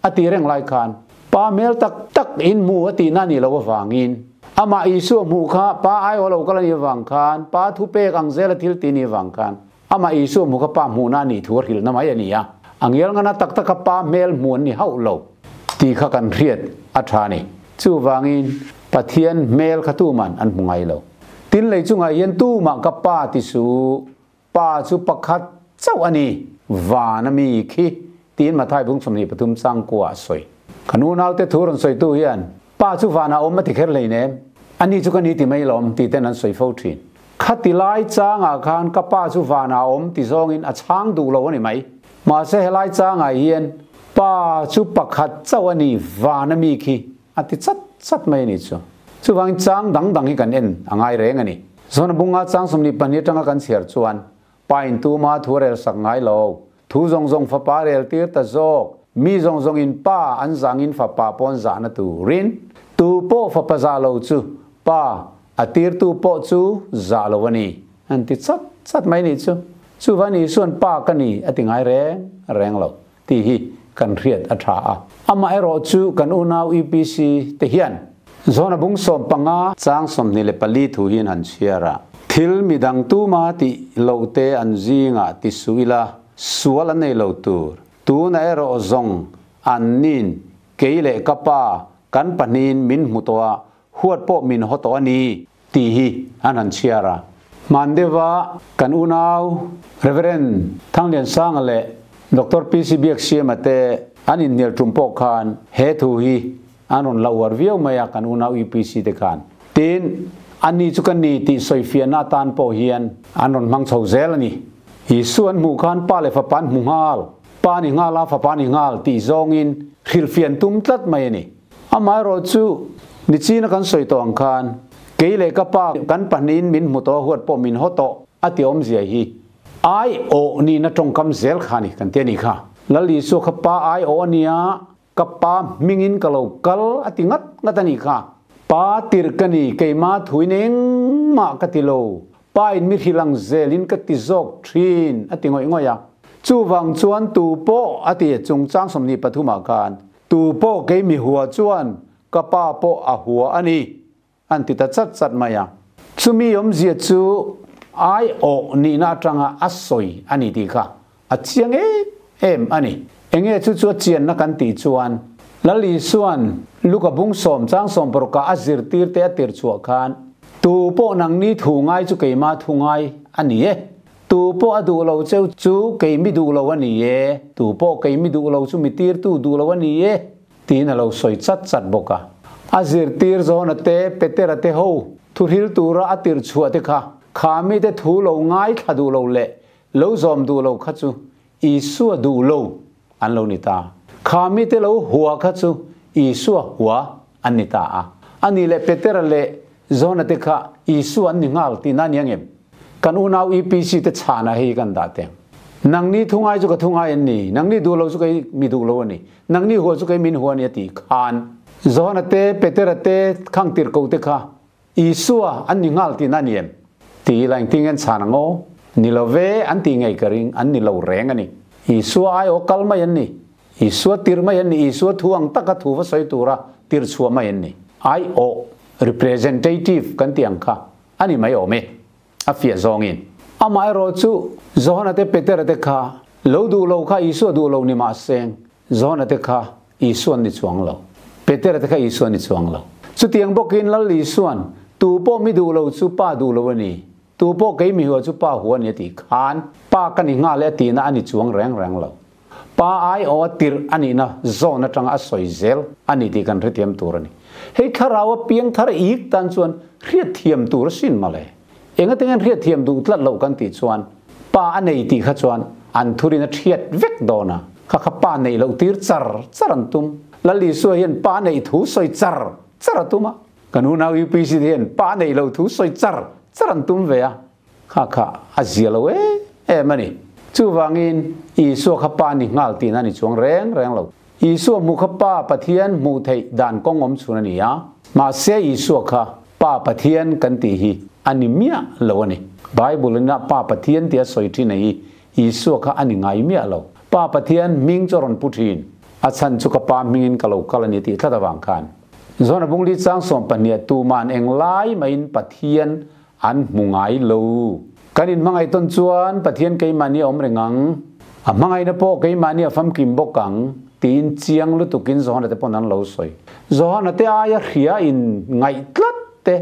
a ti reng lai khan, Pa hmel tak tak in hmu a tihna a nih loh avangin, amah Isua hmuh kha Pa aiawh lo kal a nih avang khan, Pa thupek ang zela thil ti nih avang khan, Amah Isua hmu kha pa hmuhna a nih thu a hrilhna mai a ni a, a ngialngana tak taka pa hmel hmu an ni hauh lo tih kha kan hriat a tha a ni. Chuvangin Pathian hmel kha tuman an hmu ngai lo. Tin lei chungah hian tumah ka pa ti su, pa chu pakhat chauh a ni, van a mi khi, tiin Mathai bung 23 chang kua a sawi. Kan unaute thu rawn sawitu hian Pa chu vanah awm a ti kher hleinem, ani chu ka ni ti mai lawm tih ten an sawi fo thin. Khati lai changah khan ka pa chu vanah awm ti zawngin a chhang duh lo a ni mai. Mahse helai changah hian pa chu pakhat chauh a ni van a mi khi a ti chat chat mai a ni chu. Chuvangin chang dang dang hi kan en a ngai reng a ni. Zawna bunga chang 22 atanga kan chhiar chuan Pa in tuma thu a rel sak ngai lo. Thu zawng zawng fapa rel tir ta zawk. Mi zawng zawng in pa an zang in fapa pawn zahna turin. Tu pawh fapa zah lo chu pa a tirtu pawh chu zah lo a ni. An ti chat chat mai nih chu. Chuvan Isuan pa ka ni a ti ngai reng reng lo tih hi kan hriat a tha a. Amaherawh chu kan unau UPC te hian Zawna bung 15 chang 24 thu hian han chhiar a, Thil midang tuma tih loh te an zingah ti suh ila sual an nei lo tur. Tuna erawh zawng an nin kei leh ka pa kan pahnihin min hmu tawh a, huat pawh min haw tawh a ni. Tih hi an han chhiar a. Hman deuha kan unau Rev. Thangliansanga leh Doctor PC Biaksiama te an inhnial tum pawh khan he thu hi an rawn la uar viau mai a kan unau UPC te khan. Tin, ani chu ka ni tih sawifiahna atan pawh hian an rawn hmang chho zel a ni. Isua an hmuh khan Pa leh Fapa an hmu nghal, Pa ni nghal a, Fapa ni nghal tih zawngin hrilhfiah an tum tlat mai a ni. Amaherawh chu nichina kan sawi tawh ang khan kei leh ka pa kan pahnihin min hmu tawh a huat pawh min haw tawh a ti awmzia hi ai awh nihna tawngkam zel kha a ni kan ti a nih kha. Lal Isua kha pa ai awh a nia, ka pa hmingin ka lo kal a ti ngat ngat a nih kha. Pa tirh ka ni, keimah thuin engmah ka ti lo, Pa in mi hrilh ang zelin ka ti zawk thin, a ti ngawih ngawih a. Chuvang chuan tu pawh, a ti chungchang 23 ah khan, tu pawh kei mi hua chuan ka pa pawh a hua a ni, an ti ta chat chat mai a. Chumi awmzia chu aiawh nihna atanga a sawi a ni tih kha a chiang em em a ni. Enge chu chu a chianna kan tih chuan Lal Isua'n Luka bung sawm chang sawm parukah a zirtir te a tir chhuah khan, Tu pawh nangni thu ngai chu keima thu ngai a ni e. Tu pawh a duh lo cheu chu kei mi duh lo a ni e. Tu pawh kei mi duh lo chu mi tirtu duh lo a ni e. Tiin a lo sawi chat chat bawk a. A zirtir Johana te, Petera te ho thuhril tura a tirh chhuah te kha, kha mite thu lo ngaithla duh lo leh Lo zawm duh lo kha chu Isua duh lo an lo ni ta. Kha mite lo hua kha chu Isua hua an ni ta a. A nih leh Petera leh Jona te kha Isua an ni nghal tihna a ni ang em? Kan unau EPC te chhanah hei hi kan dah teng. Nangni thu ngai chu ka thu ngai an ni, nangni duh lo chu kei mi duh lo a ni, nangni hua chu kei min hua a ni a tih khan Jona te, Petera te, khang tirhkoh te kha Isua an ni nghal tihna a ni em? Ti ila engtin nge chhan ang aw? Ni lo ve, an tih ngei ka ring, an ni lo reng a ni. Isua ai aw kal mai an ni. Isua tirh mai an ni, Isua thu ang taka thu va sawi tura tirh chhuah mai an ni. Ai aw, representative, kan tih ang kha a ni mai awm e, a fiah zawngin. Amaherawh chu Johana te Petera te kha lo duh lo kha Isua duh lo ni mahseng Johana te kha Isuan ni chuang lo. Petera te kha Isuan ni chuang lo. Chutiang bawkin Lal Isuan, Tu pawh mi duh lo chu Pa duh lo a ni, tu pawh kei mi hua chu Pa hua a ni a tih khan Pa ka ni nghal e a tihna a ni chuang reng reng lo. Pa ai aw a tirh a nihna zawn atanga a sawi zel a ni tih kan hrethiam tur a ni. Hei thlarau a piang thar ik tan chuan hriatthiam tur a sin mawle. Engatinge hriatthiam duh tlat loh kan tih chuan pa a nei tih kha chuan an thurin a thiat vek dawn a, kha kha pa neih loh tir char char an tum. Lal Isua hian pa neih thu sawi char char a tum a, kan unau UPC te hian pa neih loh thu sawi char char an tum ve a, kha kha a zia lo em em a ni. Chuvangin Isua kha pa ni nghal tihna a ni chuang reng reng lo. Isua hmuh kha Pa Pathian hmuh theih dan kawng awm chhun a ni a, mahse Isua kha Pa Pathian kan tih hi a ni miah lo a ni. Bible in a Pa Pathian tia sawi thin a hi Isua kha a ni ngai miah lo. Pa Pathian hming chu a rawn pu thin. A chhan chu ka Pa hmingin ka lo kal a ni tih tlat avang khan. Zona bungli chang 12 tuman eng lai maiin Pathian An hmu ngai lo. Kan inhmangaih tawn chuan Pathian keimahni a awm reng ang, a hmangaihna pawh keimahni a famkim bawk ang, tiin chiang lutukin Johana te pawn an lo sawi. Johana te aia hria in ngaih tlat te,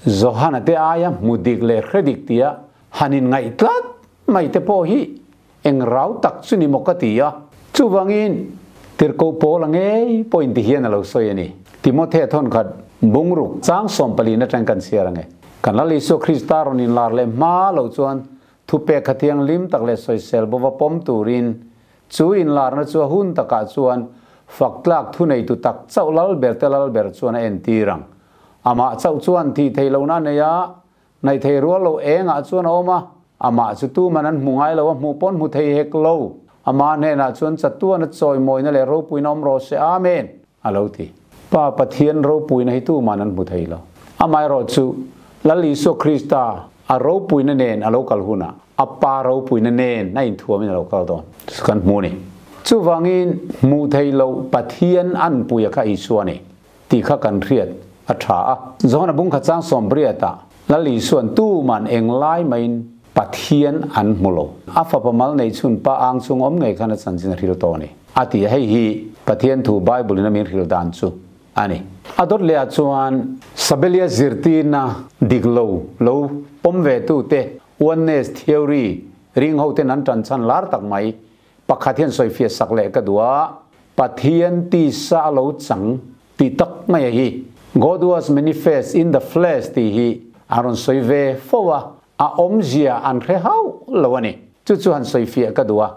Johana te aia hmu dik leh hre dik tia han in ngaih tlat mai te pawh hi eng rau tak chu ni maw ka ti a. Chuvangin, Tirhkoh Paul a ngei pawhin ti hian a lo sawi a ni. Timothea thawnkhat bungruk chang 14 atang kan chhiar ang e. Kan Lal Isua Krista rawn inlar leh hma lo chuan thupek kha thianghlim tak leh sawisel bova pawm turin chu inlarna chu a hun takah chuan faktlak thuneitu tak chauh Lalber te Lalber chuan a entir ang. Amah chauh chuan thih theih lohna a nei a, Ngaih thei rual lo engah chuan a awm a, amah chu tuman an hmu ngai lo, a hmuh pawn hmu thei hek lo. Ama hnenah chuan chatuana chawimawina leh ropuina awm rawh se, Amen! a lo ti. Pa Pathian ropuina hi tuman an hmu thei lo. Amaherawh chu Lal Isua Krista a ropuina nen a lo kal hunah a Pa ropuina nen a inthuamin a lo kal dawn. Chu kan hmu a ni. Chuvangin hmuh theih loh Pathian anpuia kha Isua a ni. Tih kha kan hriat a tha a. Johana bungkhat chang 80 ah Lal Isuan tuman eng lai maiin Pathian an hmu lo. A fapa mal nei chhun pa ang chung awm ngei khan a chanchin a hril tawh a ni. A ti a, hei hi Pathian thu Bible in a min hril dan chu a ni. A dawt leh ah chuan Sabelia zirtirna dik lo lo pawm ve tute Oneness theory ring ho ten an tan chhan lar tak mai pakhat hian sawifiah sak leh ka duh a, Pathian tisa a lo chang tih tak mai a hi. God was manifest in the flesh tih hi an rawn sawi ve fo a, a awmzia an hre hauh lo a ni. Chu chu han sawifiah ka duh a.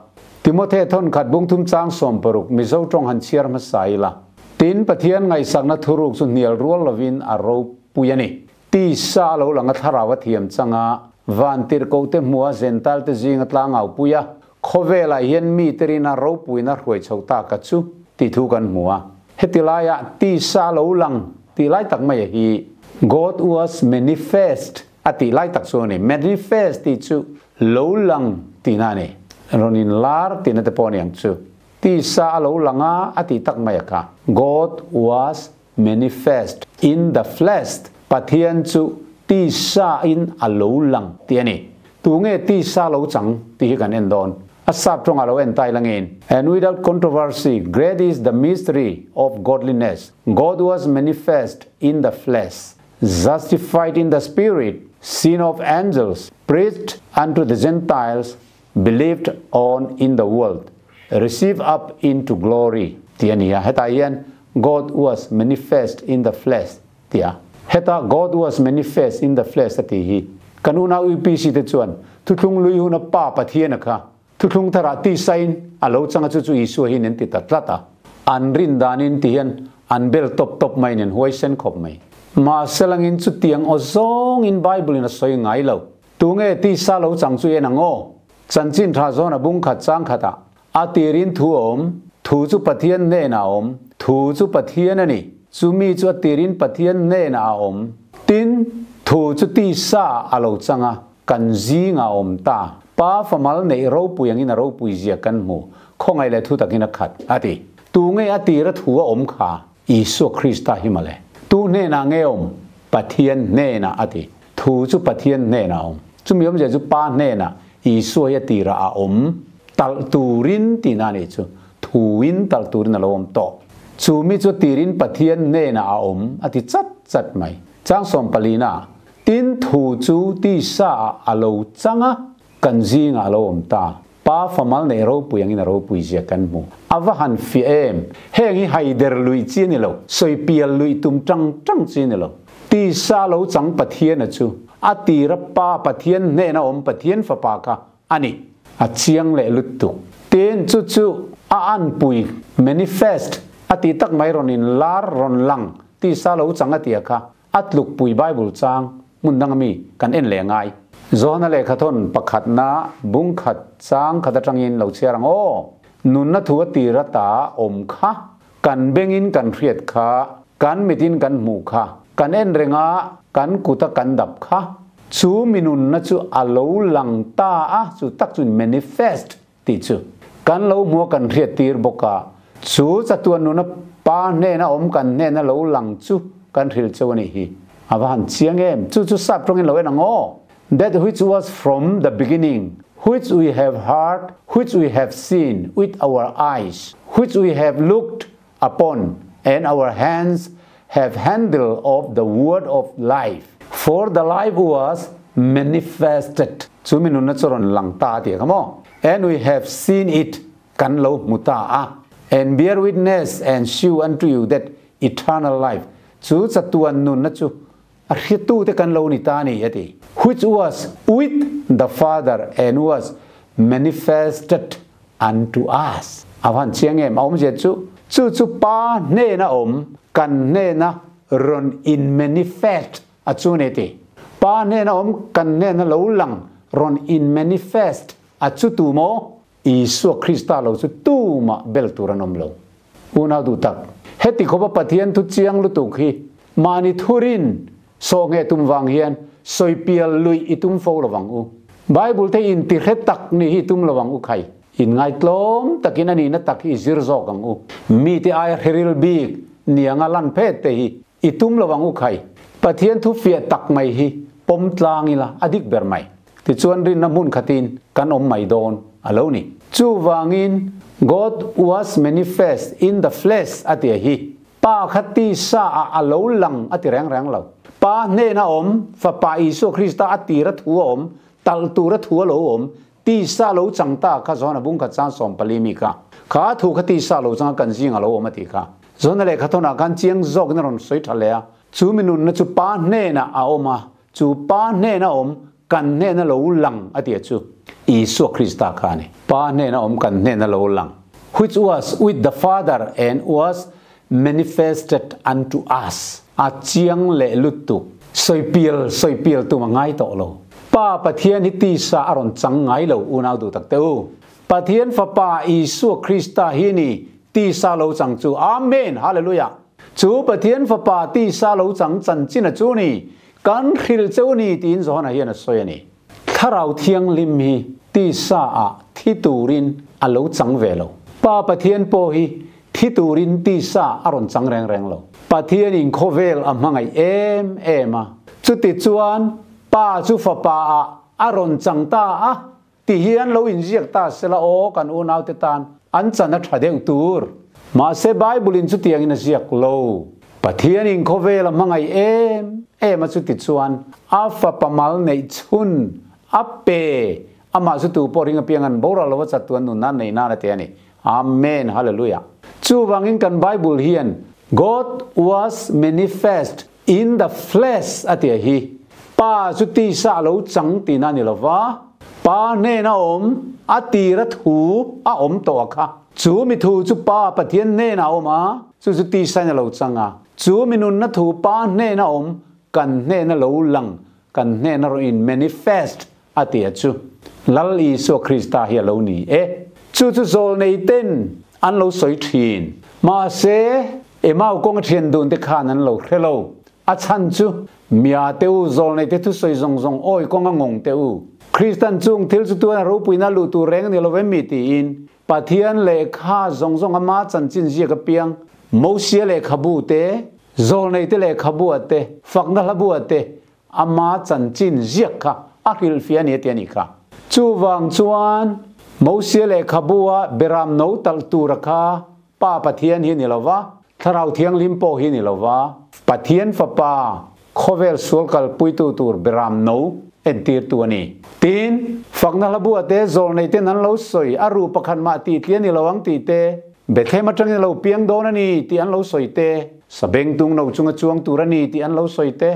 Timothe thawnkhat bungthum chang 60 Mizo tawng han chhiar hmasa ila. Tin, Pathian ngaihsakna thuruk chu hnial rual lovin a ropui a ni. Tisa a lo lang a thlarau a thiam chang a, van tirhkohte hmuha Zentalte zinga tlangau pui a, khawvelah hian mite rina ropuina hruai chho taka chu tih thu kan hmu a. Heti laiah tisa a lo lang tih lai tak mai a hi God was manifest a tih lai tak chu a ni. Manifest tih chu lo lang tihna a ni. Rawn inlar tihna te pawh a ni ang chu. Tisa a lo lang a a tih tak mai a kha. God was manifest in the flesh, Pathian chu tisa in a lo lang tih a ni. Tu nge tisa lo chang tih hi kan en dawn. A sap tawngah lo en tai langin. And without controversy, great is the mystery of godliness, God was manifest in the flesh, justified in the spirit, seen of angels, preached unto the Gentiles, believed on in the world, received up into glory tih a ni a. Hetah hian God was manifest in the flesh tih a. Heta God was manifest in the flesh a tih hi kan unau UPC te chuan thuthlung lui huna Pa Pathian a kha thuthlung tharah tisain a lo chang a chu chu Isua hi nen ti ta tlat a. An rin danin ti hian an bel tawp tawp mai nen huaisen khawp mai. Mahse langin chutiang aw zawngin Bible in a sawi ngai lo. Tunge tisa lo chang chu en ang aw? Chanchin tha zawn a bung khat chang khatah a tirin thu a awm, thu chu Pathian hnenah a awm, thu chu Pathian a ni, chumi chu a tirin Pathian hnenah a awm. Tin, thu chu tisa a lo chang a, kan zingah a awm ta. Pa famal neih ropui angin a ropui zia kan hmu, khawngaih leh thu takin a khat, a ti. Tunge a tira thu a awm kha? Isua Krista hi mawle. Tu hnenah nge awm? Pathian hnenah a ti. Thu chu Pathian hnenah a awm. Chumi awmzia chu Pa hnenah Isua hi a tirah a awm talh turin tihna a nih chu. Thuin talh turin a lo awm tawh. Chumi chu a tirin Pathian hnenah a awm a ti chat chat mai. Chang sawmpalina, Tin thu chu tisa ah a lo chang a, kan zingah a lo awm ta. Pa famal neih ropui angin a ropui zia kan hmu. A va han fiah em! Heng hi haider luih chi a ni lo, sawi pial luih tum tang tang chi a ni lo. Tisa lo chang Pathiana chu a tira Pa Pathian hnena awm Pathian Fapa kha a ni. A chiang leh lutuk. Tin, chu chu a anpui, manifest, a tih tak mai rawn inlar, rawn lang, tisa lo chang a tia kha A tlukpui Bible chang hmun danga mi kan en leh ngai. Johana lehkhathawn pakhatna bung khat chang khat atangin lo chhiar ang aw. Nunna thu a tir ata awm kha, kan bengin kan hriat kha, kan mitin kan hmuh kha, kan en renga kan kuta kan dap kha, chu mi nunna chu a lo lang ta a, chu tak chu manifest tih chu kan lo hmua kan hriat tir bawk a, chu chatuan nuna Pa hnena awm kan hnena lo lang chu kan hrilh cheu a nih hi. A va han chiang em! Chu chu sap tawngin lo en ang aw! That which was from the beginning, which we have heard, which we have seen with our eyes, which we have looked upon, and our hands have handled of the word of life. For the life was manifested. Chu mi nunna chu rawn lang ta a tih kha maw? And we have seen it, kan lo hmu ta a. And bear witness and shew unto you that eternal life, chu chatuan nunna chu a hriatu te kan lo ni ta a ni, a ti. Which was with the Father and was manifested unto us. A van chiang em? A awmzia chu, chu chu Pa hnena awm, kan hnena rawn in manifest a chu ni ti. Pa hnena awm, kan hnena lo lang rawn in manifest a chu tu maw? Isua Krista lo chu tumah bel tur an awm lo. Unau duh tak, heti khawpa Pathian thu chiang lutuk hi mahni thurin Saw nge tum vang hian sawi pial luih i tum fo lovang u. Bible te in ti hre tak ni hi i tum lovang u khai. In ngaitlawm takin a nihna tak hi i zir zawk ang u. Mite aia hriril bik nianga lan phet te hi i tum lovang u khai. Pathian thu fiah tak mai hi pawm tlang ila a dik ber mai. Tichuan rinna hmun khatin kan awm mai dawn a lo ni. Chuvangin God was manifest in the flesh a tia hi. Pa kha tisa ah a lo lang a ti reng reng lo. Pa hnena awm, Fapa Isua Krista a tira thu a awm, talh tura thu a lo awm, tisa lo chang ta kha Johana bung khat chang 14 mi kha. Kha thu kha tisa lo changa kan zinga lo awm a tih kha. Johana lehkha thawnah khan chiang zawkin a rawn sawi tha leh a, chu mi nunna chu Pa hnenah a awm a, chu Pa hnena awm kan hnena lo lang a tih a chu Isua Krista kha a ni. Pa hnena awm kan hnena lo lang, which was with the Father and was manifested unto us, a chiang leh lutuk. Sawipial sawipial tum a ngai tawh lo. Pa Pathian hi tisa a rawn chang ngai lo unau duh tak teh u. Pathian Fapa Isua Krista hi ni tisa lo chang chu. Amen! Hallelujah! Chu Pathian Fapa tisa lo chang chanchin a chu ni. Kan hrilh cheu ni tiin Johana hian a sawi a ni. Thlarau Thianghlim hi tisa ah thi turin a lo chang ve lo. Pa Pathian pawh hi thi turin tisa a rawn chang reng reng lo. Pathian in khawvel a hmangaih em em a. Chuti chuan Pa chu Fapa ah a rawn chang ta a ti hian lo inziak ta sela aw kan unaute tan an chan a tha deuh tur. Mahse Bible in chutiangin a ziak lo. Pathian in khawvel a hmangaih em em a chuti chuan a fapa mal neih chhun a pe amah chu tu pawh ring apiang an boral lo a chat tuan nun nan nei nan a ti a ni. Amen Hallelujah. Chuvangin kan Bible hian God was manifest in the flesh a tia hi Pa chu tisa a lo chang tihna a ni lo va, Pa hnena awm a tira thu a awm tawh a kha. Chu mi thu chu Pa Pathian hnena a awm a, chu chu tisa in a lo chang a. Chu mi nunna thu Pa hnena awm kan hnena lo lang, kan hnena rawn in manifest a tia chu Lal Isua Krista hi a lo ni e. Chu chu zawlnei ten an lo sawi thin. Mahse, Emau kawnga thian dun te khan an lo hre lo. A chhan chu, Mia te u, zawlnei te thusawi zawng zawng awi kawnga ngawng te u. Kristan chung thil chu tuan a ropuina luh tur reng a ni lo em mi tiin Pathian lehkha zawng zawng ama chanchin ziak apiang, Mosia lehkhabu te, zawlnei te lehkhabu ah te, fakna hlabu ah te Ama chanchin ziak kha a hrilhfiah a ni a ti a nih kha. Chuvang chuan Mosia lehkhabu-a Beram no talh tura kha Pa Pathian hi ni lo va, Thlarau Thianghlim pawh hi ni lo va, Pathian Fapa khawvel sual kalpuitu tur Beram no entirtu a ni. Tin, fakna hlabua te zawlnei ten an lo sawi, a ruh pakhat mah tih tli a ni lo ang tih te, Bethlehem atangin a lo piang dawn a ni tih an lo sawi te, Sabengtung no chunga chuang tur a ni tih an lo sawi te,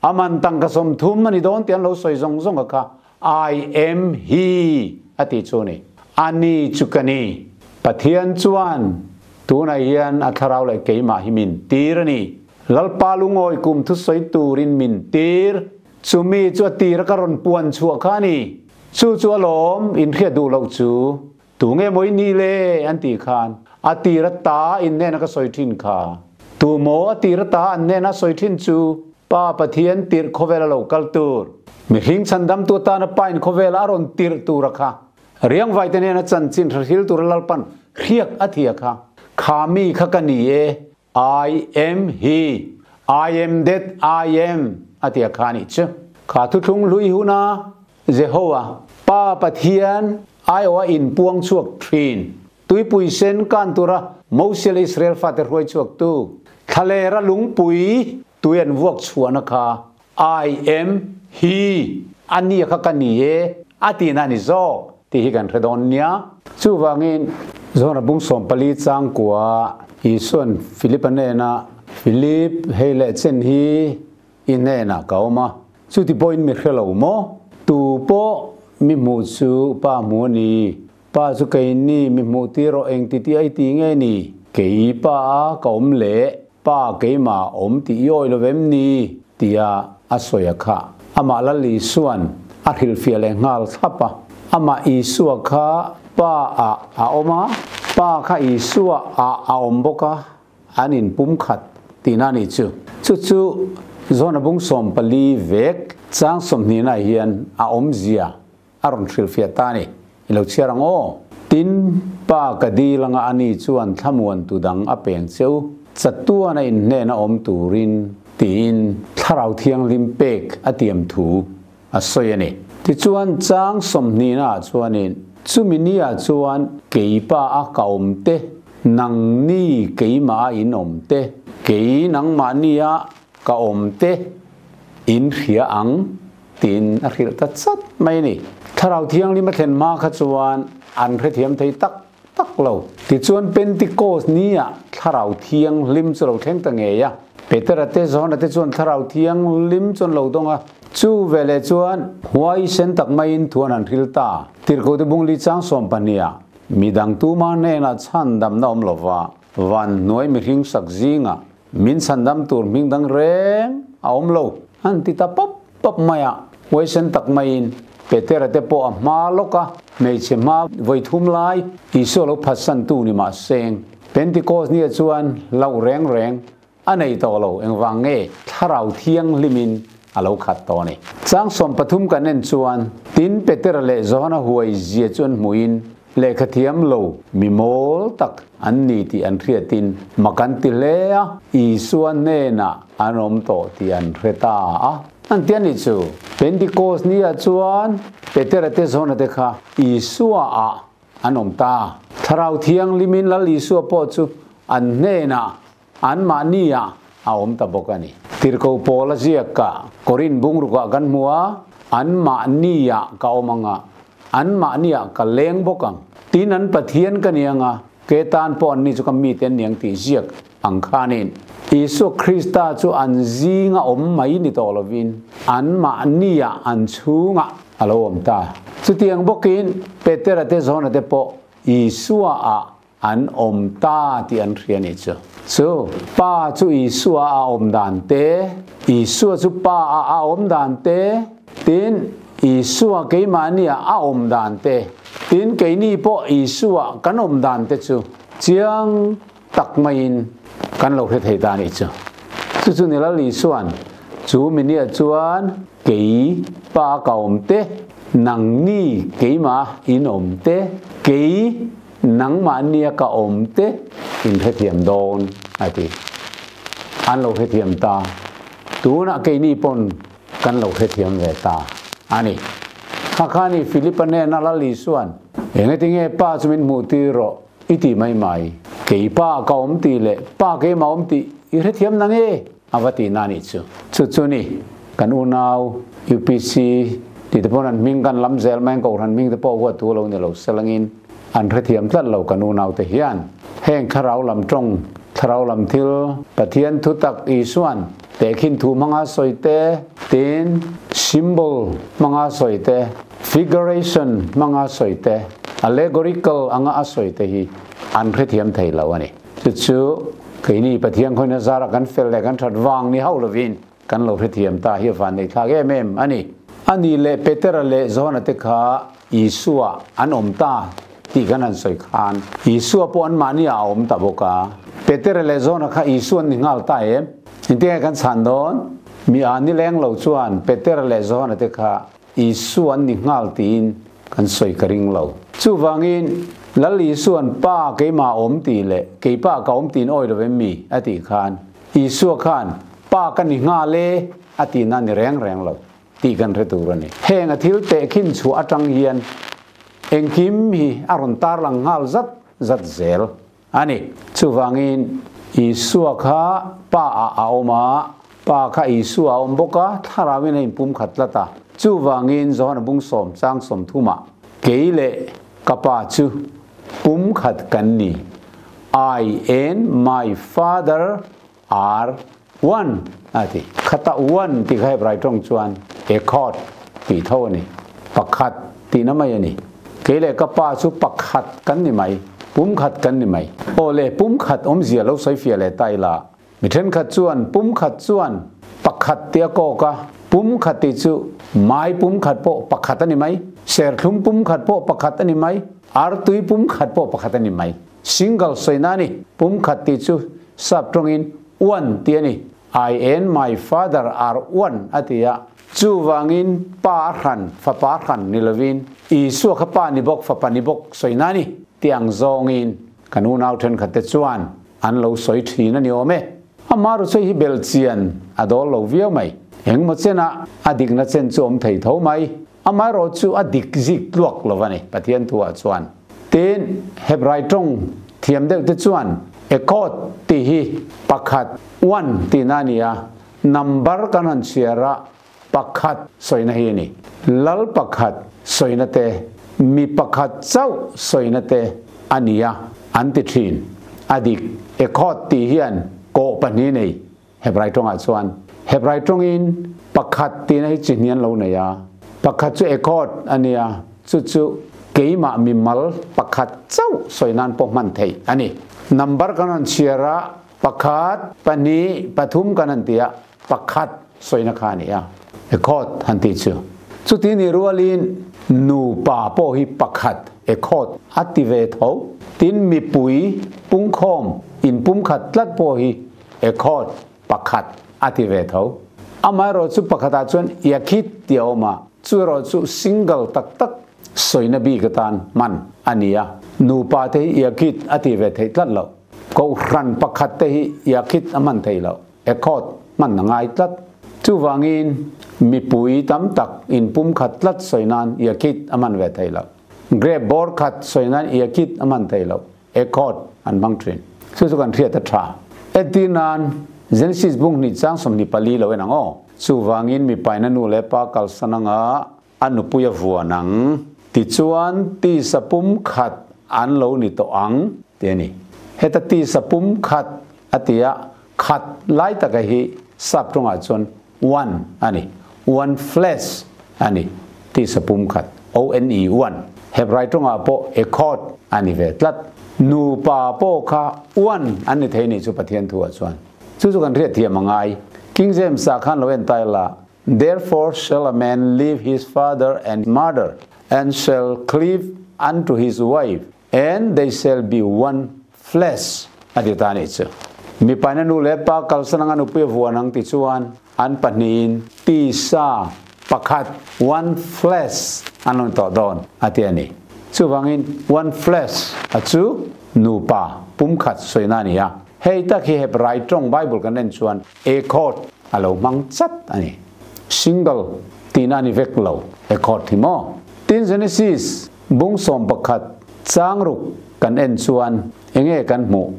a man tangka 30 a ni dawn tih an lo sawi zawng zawng a kha, I am he a tih chu a ni. A ni chu ka ni. Pathian chuan tunah hian a thlarau leh keimah hi min tir a ni. Lalpa lungawi kum thusawi turin min tir. Chumi chu a tir a ka rawn puan chhuah kha a ni. Chu chu a lawm, inhriat duh loh chu. Tu nge maw i ni le? an tih khan a tir a ta in hnena ka sawi thin kha. Tu maw a tir a ta an hnena sawi thin chu Pa Pathian tirh khawvel a lo kal tur. Mihring chhandamtu atana Pa in khawvel a rawn tirh tur a kha. Riangvai te hnena chanchin hrahril tur a Lalpan hriak a thia kha. Kha mi kha ka ni e, I am he, I am that I am a tia kha nih chu. Kha thuthlung hlui huna Jehovah, Pa Pathian aiawha inpuang chhuak thin, tuipui sen kan tura Mosia leh Israel fate hruai chhuaktu, thlalera lungpui tui an vuak chhuahna kha I am He, a nia kha ka ni e, a tihna a ni zawk tih hi kan hre dawn nia. Chuvangin, John-a bung 14 chang kua Isua'n Philip-a hnena, Philip, hei leh chen hi I hnenah ka awm a, chuti pawhin mi hre lo maw? Tu pawh mi hmuh chu pa hmu a ni, pa chu kei ni mi hmuh tir rawh eng ti tih a i ti nge ni? Kei pa a ka awm leh pa keimah awm tih i awi lo vem ni? tia a sawi a kha. Amah Lal Isua'n a hrilhfiah leh nghal thlap a, amah Isua kha pa ah a awm a, pa kha Isua ah a awm bawk a, An inpumkhat tihna a nih chu. Chu chu John-a bung 14 vek chang 20 ah hian a awmzia a rawn hrilhfiah ta a ni. I lo chhiar ang aw. Tin, Pa ka dil anga ani chuan thlamuan tu dang a peng cheu, chatuan a inhnen a awm turin tiin Thlarau Thianghlim pek a tiam thu a sawi a ni. Tichuan chang 20 ah chuanin chumi ni ah chuan keipa a ka awm te. Nangni keimah a in awm te, kei nangmahni a ka awm te in hria ang tiin a hrilh ta chat mai a ni. Thlarau Thianghlim a thlen hma kha chuan an hrethiam thei tak tak lo. Tichuan Pentecost ni ah Thlarau Thianghlim chu lo thleng ta ngei a. Petera te Johana te chuan Thlarau Thianghlim chu an lo dawng a. Chu veleh chuan huaisen tak maiin thu an han hril ta. Tirhkohte bungli chang 12 ah Midang tuma hnenah chhandamna awm lova van hnuai mihring sak zingah min chhandam tur hming dang reng a awm lo an ti ta pawp pawp mai a. Huaisen tak maiin Petera te pawh a hma lawk a, hmeichhe hma vawi thum lai Isua lo phatsantu ni mah seng. Pentecost nia chuan hlauh reng reng A nei tawh lo, engvang nge Thlarau Thianghlimin a lo khat tawh a ni. Chang 13 kan en chuan, tin Petera leh Johana huai zia chu an hmuhin lehkha thiam lo mi mawl tak an ni tih an hriatin mak an ti hle a, Isua hnenah an awm tawh tih an hre ta a. An ti a nih chu, Pentecost ni ah chuan Petera te Johana te kha Isua ah an awm ta. Thlarau Thianghlimin Lal Isua pawh chu an hnenah anmahni ah a awm ta bawk a ni. Tirhkoh Paula ziak ah Korin bungruk ah kan hmu a, anmahni ah ka awm ang a, anmahni ah ka leng bawk ang. Tin an Pathian ka ni ang a, ke tan pawh anni chu ka mite an ni ang tih ziak ang khanin Isua Krista chu an zinga awm mai ni tawh lovin anmahni ah an chhungah a lo awm ta. Chutiang bawkin Petera te Johana te pawh Isua ah an awm ta tih an hria nih chu. Chu Pa chu Isua a awm dan te, Isua chu Pa ah a awm dan te, tin Isua keimahni ah a awm dan te, tin keini pawh Isua kan awm dan te chu chiang tak maiin kan lo hre thei ta nih chu. Chu chu ni Lal Isua'n chu minia chuan kei Pa ka awm te, nangni keimah in awm te, kei Nangmahnia ka awm te in hrethiam dawn a ti. An lo hrethiam ta. Tunah keini pawn kan lo hrethiam ve ta a ni. Kha kha ni Philip-a hnena Lal Isua'n, Engatinge Pa chu min hmuh tir rawh i ti mai mai. Kei Pa ka awm tih leh Pa keimah awm tih i hrethiam na nge? A va tihna a nih chu. Chu chu ni kan unau UPC tih te pawn an hming kan lam zel mai ang Kohhran hming te pawh huat thu lo ni lo selangin an hrethiam tlat lo kan unau te hian heng thlarau lam tawng thlarau lam thil Pathian thu tak Isuan tehkhin thu hmanga sawi te tin symbol hmanga sawi te figuration hmanga sawi te allegorical anga a sawi te hi an hrethiam thei lo a ni. Chu chu keini Pathian khawina zara kan fel leh kan that vang ni hauh lovin kan lo hrethiam ta hi a van neihthlak em em a ni. A ni leh Petera leh Johana te kha Isua an awm ta tih kan han sawi khan Isua pawh anmahni ah a awm ta bawk a. Petera leh Johana kha Isua an ni nghal ta em? Engtin nge kan chhan dawn? Mi a ni leng lo chuan Petera leh Johana te kha Isua an ni nghal tiin kan sawi ka ring lo. Chuvangin, Lal Isua'n Pa keimah awm tih leh Keipa ka awm tiin awi lo em mi? a tih khan, Isua khan Pa ka ni nghal e a tihna a ni reng reng lo tih kan hre tur a ni. Heng a thil tehkhin chhuah atang hian engkim hi a rawn tarlang nghal zat zat zel A ni. Chuvangin, Isua kha Pa ah a awm a, Pa kha Isua a awm bawk a, Thlarauin a inpum khat tlat a. Chuvangin, Johana bung sawm chang 30ah, Kei leh ka Pa chu pum khat kan ni, I and my Father are one, a ti. Khata one tih kha Hebrai tawng chuan ekhod tih tho a ni. Pakhat tihna mai a ni. Kei leh ka pa chu pakhat kan ni mai, pumkhat kan ni mai. Aw le, pumkhat awmzia lo sawi fiah leh ta ila. Mi thenkhat chuan pumkhat chuan pakhat tih a kawk a, pumkhat tih chu mai pumkhat pawh pakhat a ni mai, serthlum pumkhat pawh pakhat a ni mai, artui pumkhat pawh pakhat a ni mai. Single sawina a ni. Pumkhat tih chu sap tawngin one tih a ni. I and my father are one a ti a. Chuvangin pa a hran, fapa a hran ni lovin Isua kha pa ni bawk, fapa ni bawk sawina a ni tih ang zawngin kan unau thenkhatte chuan an lo sawi thin a ni awm e. Amaherawhchu hi belhchian a dawl lo viau mai. Engmaw chenah a dikna chen chu awm thei tho mai. Amaherawhchu a dik zik tluak lo a ni Pathian thuah chuan. Tin, Hebrai tawng. Thiam deuh te chuan Ekhawt tih hi pakhat, one, tihna a ni a, number kan han chhiar a, pakhat sawina hi a ni. Lal pakhat sawina te, mi pakhat chauh sawina te a ni a, an ti thin. A dik, Ekhawt tih hian kawh pahnih nei Hebrai tawngah chuan Hebrai tawngin pakhat tihna hi chi hnian lo nei a, pakhat chu ekhawt a nia, chu chu keimah mimal pakhat chauh sawi nan pawh hman theih a ni. Number kan rawn chhiar a, pakhat, pahnih, pathum kan han ti a, pakhat sawina kha a ni a, ekhawt han tih chu. Chuti ni rualin nupa pawh hi pakhat ekhawt a ti ve tho. Tin, mipui pungkhawm inpumkhat tlat pawh hi Ekhawt pakhat a ti ve tho. Amaherawh chu pakhatah chuan Yakhid tih a awm a, chu erawh chu single tak tak sawina bik atan hman a ni a. Nupa te hi Yakhid a ti ve theih tlat loh. Kohhran pakhat te hi Yakhid a hman theih loh. Ekhawt hman a ngai tlat. Chuvangin mipui tam tak inpumkhat tlat sawi nan Yakhid a hman ve theih loh. Grape bawr khat sawi nan Yakhid a hman theih loh. Ekhawt an hmang thin. Chu chu kan hriat a tha. Entir nan, Genesis bung hnih chang 24 lo en ang aw. Chuvangin mipaina nu leh pa kalsan anga a nupui a vuan ang. Tichuan tisa pum khat an lo ni tawh ang ti a ni. Heta tisa pum khat a ti a, khat lai taka hi sap tawngah chuan one a ni. One flesh a ni. Tisa pum khat, O-N-E, one. Hebrai tawngah pawh ekhawt a ni ve tlat. Nupa pawh kha one an ni thei ni chu Pathian thuah chuan. Chu chu kan hriat thiam a ngai. King James-ah khan lo en ta ila, Therefore shall a man leave his father and mother, and shall cleave unto his wife, And they shall be one flesh, a ti ta a nih chu. Mipaina nu leh pa kalsan anga nupui a vuan ang ti chuan an pahnihin tisa pakhat, one flesh, an lo ni tawh dawn, a ti a ni. Chuvangin one flesh a chu nupa pumkhat sawina a ni a. Hei tak hi Hebrai tawng Bible kan en chuan ekhawt a lo hmang chat a ni. Single tihna a ni vek lo, ekhawt hi maw? Tin Genesis Bung 11 chang ruk kan en chuan enge kan hmuh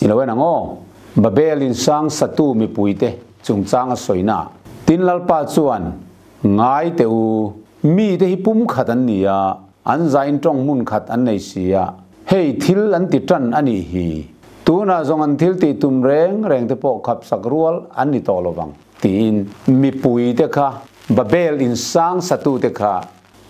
i lo en ang aw? Babel in sang satu mipuite chungchang a sawina tin Lalpa chuan ngai teh u, mite hi pum khat an ni a, an zain tawng hmun khat an nei si a, hei thil an ti tan a nih hi, tunah zawng an thil tih tum reng reng te pawh khap sak rual an ni tawh lovang tiin mipuite kha Babel in sang satute kha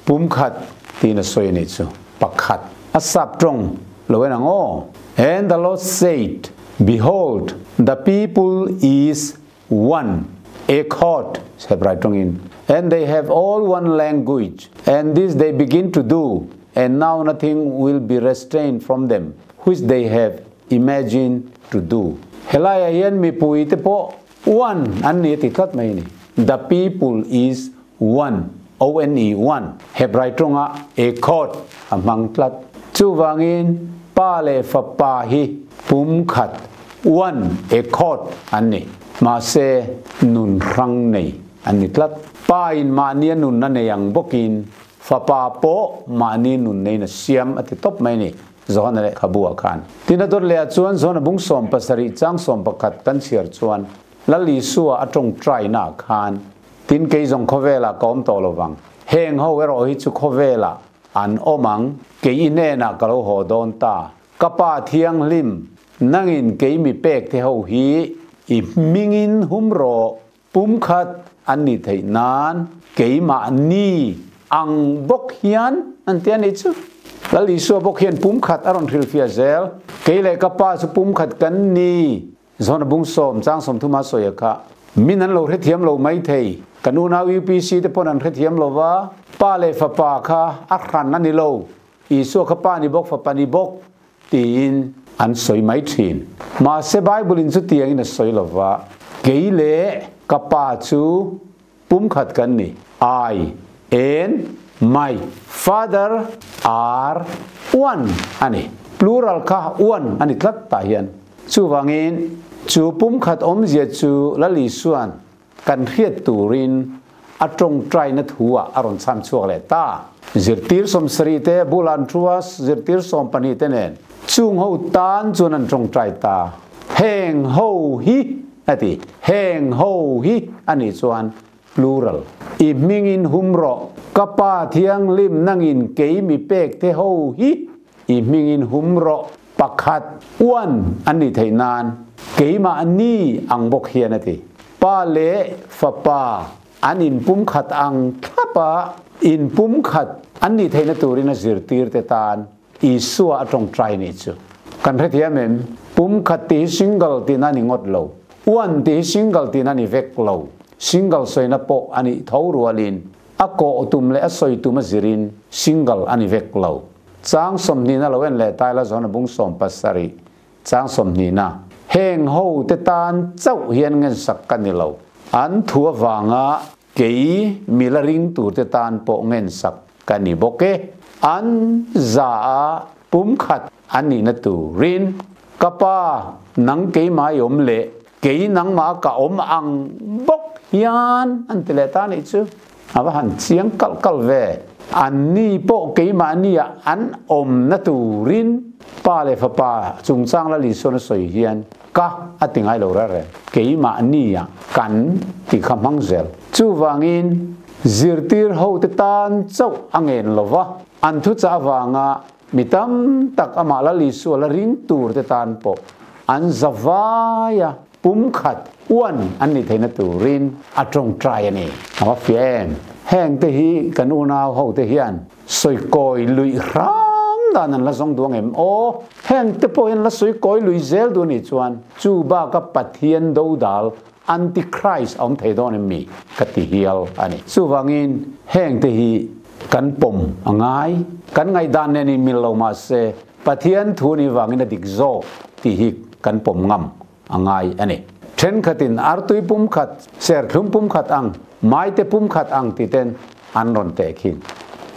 Pumkhat tiin a sawi a nih chu. Pakhat. A sap tawng lo en ang aw. And the Lord said, Behold, the people is one, ekhawt, Hebrai tawngin, and they have all one language, and this they begin to do, and now nothing will be restrained from them, which they have imagined to do. Helaiah hian mipui te pawh one an ni a ti tlat mai a ni. The people is One, O-N-E, one, Hebrai tawnga ekhawt a hmang tlat. Chuvangin Pa leh Fapa hi pum khat, one, ekhawt an ni. Mahse, nun hrang nei an ni tlat. Pa in mahni a nun a nei ang bawkin Fapa pawh mahni nun neiin a siam a ti tawp mai a ni, Johana lehkhabu ah khan. Tin a dawt leh ah chuan Johana bung 17 chang 11 kan chhiar chuan Lal Isua a tawngtaina ah khan Tin, kei zawng khawvelah ka awm tawh lo vang. Heng ho erawh hi chu khawvelah an awm ang, kei i hnenah ka lo haw dawn ta. Ka Pa Thianghlim, nangin kei mi pek te ho hi i hmingin hum rawh, pumkhat an nih theih nan keimahni ang bawk hian an ti a nih chu. Lal Isua bawk hian pumkhat a rawn hrilhfiah zel, Kei leh ka Pa chu pumkhat kan ni. Zawn a bung sawm chang 30 a sawi a kha. Min an lo hrethiam lo mai thei. Kan unau UPC te pawn an hrethiam lo va, Pa leh Fapa kha a hran a ni lo, Isua kha Pa ni bawk Fapa ni bawk tiin an sawi mai thin. Mahse Bible in chutiangin a sawi lo va, Kei leh ka Pa chu pumkhat kan ni, I and my Father are one a ni. Plural kha one a ni tlat tah hian. Chuvangin, chu pumkhat awmzia chu Lal Isua'n kan hriat turin a tawngtaina thu-ah a rawn chham chhuak leh ta. Zirtir 70 te bula an thu a, zirtir 12 te nen. Chung ho tan chuan an tawngtai ta. Heng ho hi a ti. Heng ho hi a nih chuan plural. I hmingin hum rawh. Ka Pa Thianghlim nangin kei mi pek te ho hi i hmingin hum rawh. Pakhat, one, an nih theih nan keimah ni ang bawk hian a ti. Pa leh Fapa an inpumkhat ang thlap a, inpumkhat an nih theihna turin a zirtirte tan Isua a tawngtai nih chu. Kan hrethiam em? Pumkhat tih hi single tihna a ni ngawt lo. One tih hi single tihna a ni vek lo. Single sawina pawh a nih tho rualin a kawh tum leh a sawi tum a zirin single a ni vek lo. Chang sawmhnihna lo en leh tai la zawn a bung 17 chang sawmhnihna. Heng ho te tan chauh hian ngensak ka ni lo. An thu avanga Kei mi la ring turte tan pawh ngensak ka ni bawk e. An za a pumkhat an nihna turin ka pa nang keimah i awm leh kei nangmah ka awm ang bawk hian an ti leh ta nih chu. A va han chiang kalh kalh ve. An ni pawh keimahni ah an awmna turin pa leh fapa chungchang la Lisuan a sawi hian Ka a ti ngai lo reng reng. Keimahni ah kan ti kha hmang zel. Chuvangin zirtir hote tan chauh a ngen lo va, an thuchah avanga mi tam tak amah Lal Isua la ring turte tan pawh an za vai a, pumkhat uan an nih theihna turin a tawngtai a ni. A va fiah em? Hengte hi kan unau hote hian Sawikawi luih hram dan an la zawng duang em? Aw, heng te pawh hian la sawikawi lui zel duh anih chuan chu baka Pathian dodal, Antichrist, a awm thei dawn em mi? Ka ti hial a ni. Chuvangin heng te hi kan pawm a ngai. Kan ngaihdan nen in mil lo mah se Pathian thu anih vangin a dik zawk tih hi kan pawm ngam a ngai a ni. Thenkhatin artui pumkhat, serthlum pumkhat ang, maite pumkhat ang ti ten an rawn teh khin.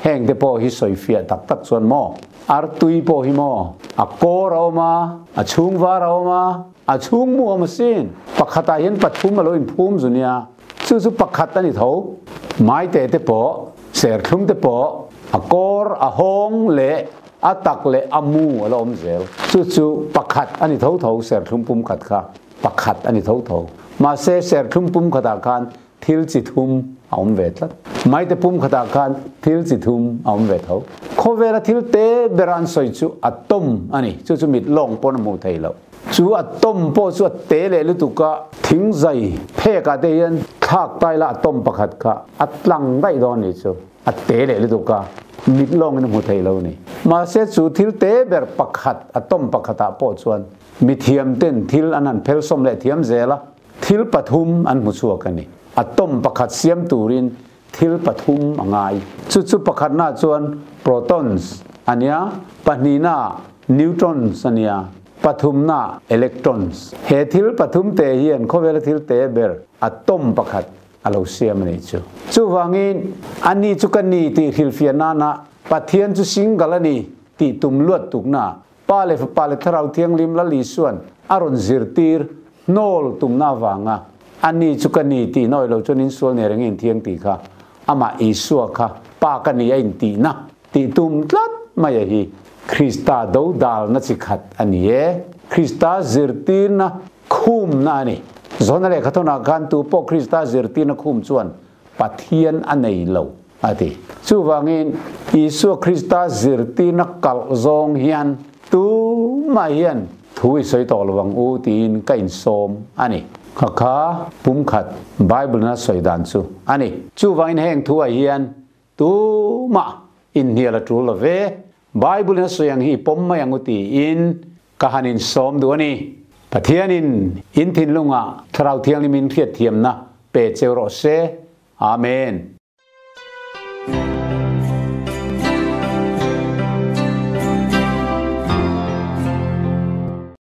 Heng te pawh hi sawi fiah tak tak chuan maw? Artui pawh hi maw? A kawr a awm a, a chhung var a awm a, a chhung mu a awm asin. Pakhatah hian pathum a lo inphum zu nia. Chu chu pakhat a ni tho. Maite te pawh, serthlum te pawh, a kawr, a hawng leh a tak leh a mu a la awm zel. Chu chu pakhat a ni tho tho, serthlum pum khat kha pakhat a ni tho tho. Mahse serthlum pum khatah khan thil chi thum a awm ve tlat. Maite pum khatah khan thil chi thum a awm ve tho. Khawvela thil te bera an sawi chu atom a ni. Chu chu mit lawng pawn a hmuh theih loh. Chu atom pawh chu a te leh lutuk a, thing zai phekah te hian thlak tai la atom pakhat kha a tlang daih dawn a nih chu. A te leh lutuk a, mit lawngin a hmu thei lo a ni. Mahse chu thil te ber pakhat atom pakhatah pawh chuan mithiam ten thil an han phelsawm leh thiam zel a, thil pathum an hmu chhuak a ni. Atom pakhat siam turin thil pathum a ngai. Chu chu pakhatna chuan protons a nia, pahnihna neutrons a nia, pathumna electrons. He thil pathum te hian khawvela thil te ber atom pakhat a lo siam a nih chu. Chuvangin, ani chu ka ni tih hrilhfiah nana Pathian chu single a ni tih tum luat tukna Pa leh Fapa leh Thlarau Thianghlim Lal Isua'n a rawn zirtir hnawl tumna avanga ani chu ka ni tih nawi lo chuan insual nei reng a inthiang tih kha amah Isua kha Pa ka ni a intihna tih tum tlat mai a hi Krista dodalna chi khat a ni e. Krista zirtirna khumna a ni. Zawhna lehkha thawnah khan tu pawh Krista zirtirna khum chuan Pathian a nei lo a ti. Chuvangin Isua Krista zirtirna kalh zawng hian tumah hian thu i sawi tawh lo ang u tiin ka insawm a ni. Kha kha pumkhat Bible-in a sawi dan chu a ni. Chuvangin heng thuah hian tumah inhnial a tul lo ve. Bible-in a sawi ang hi i pawm mai ang u tiin ka han insawm duh a ni. Pathianin in thinlungah Thlarau Thianghlim in hriatthiamna pe cheu rawh se. Amen.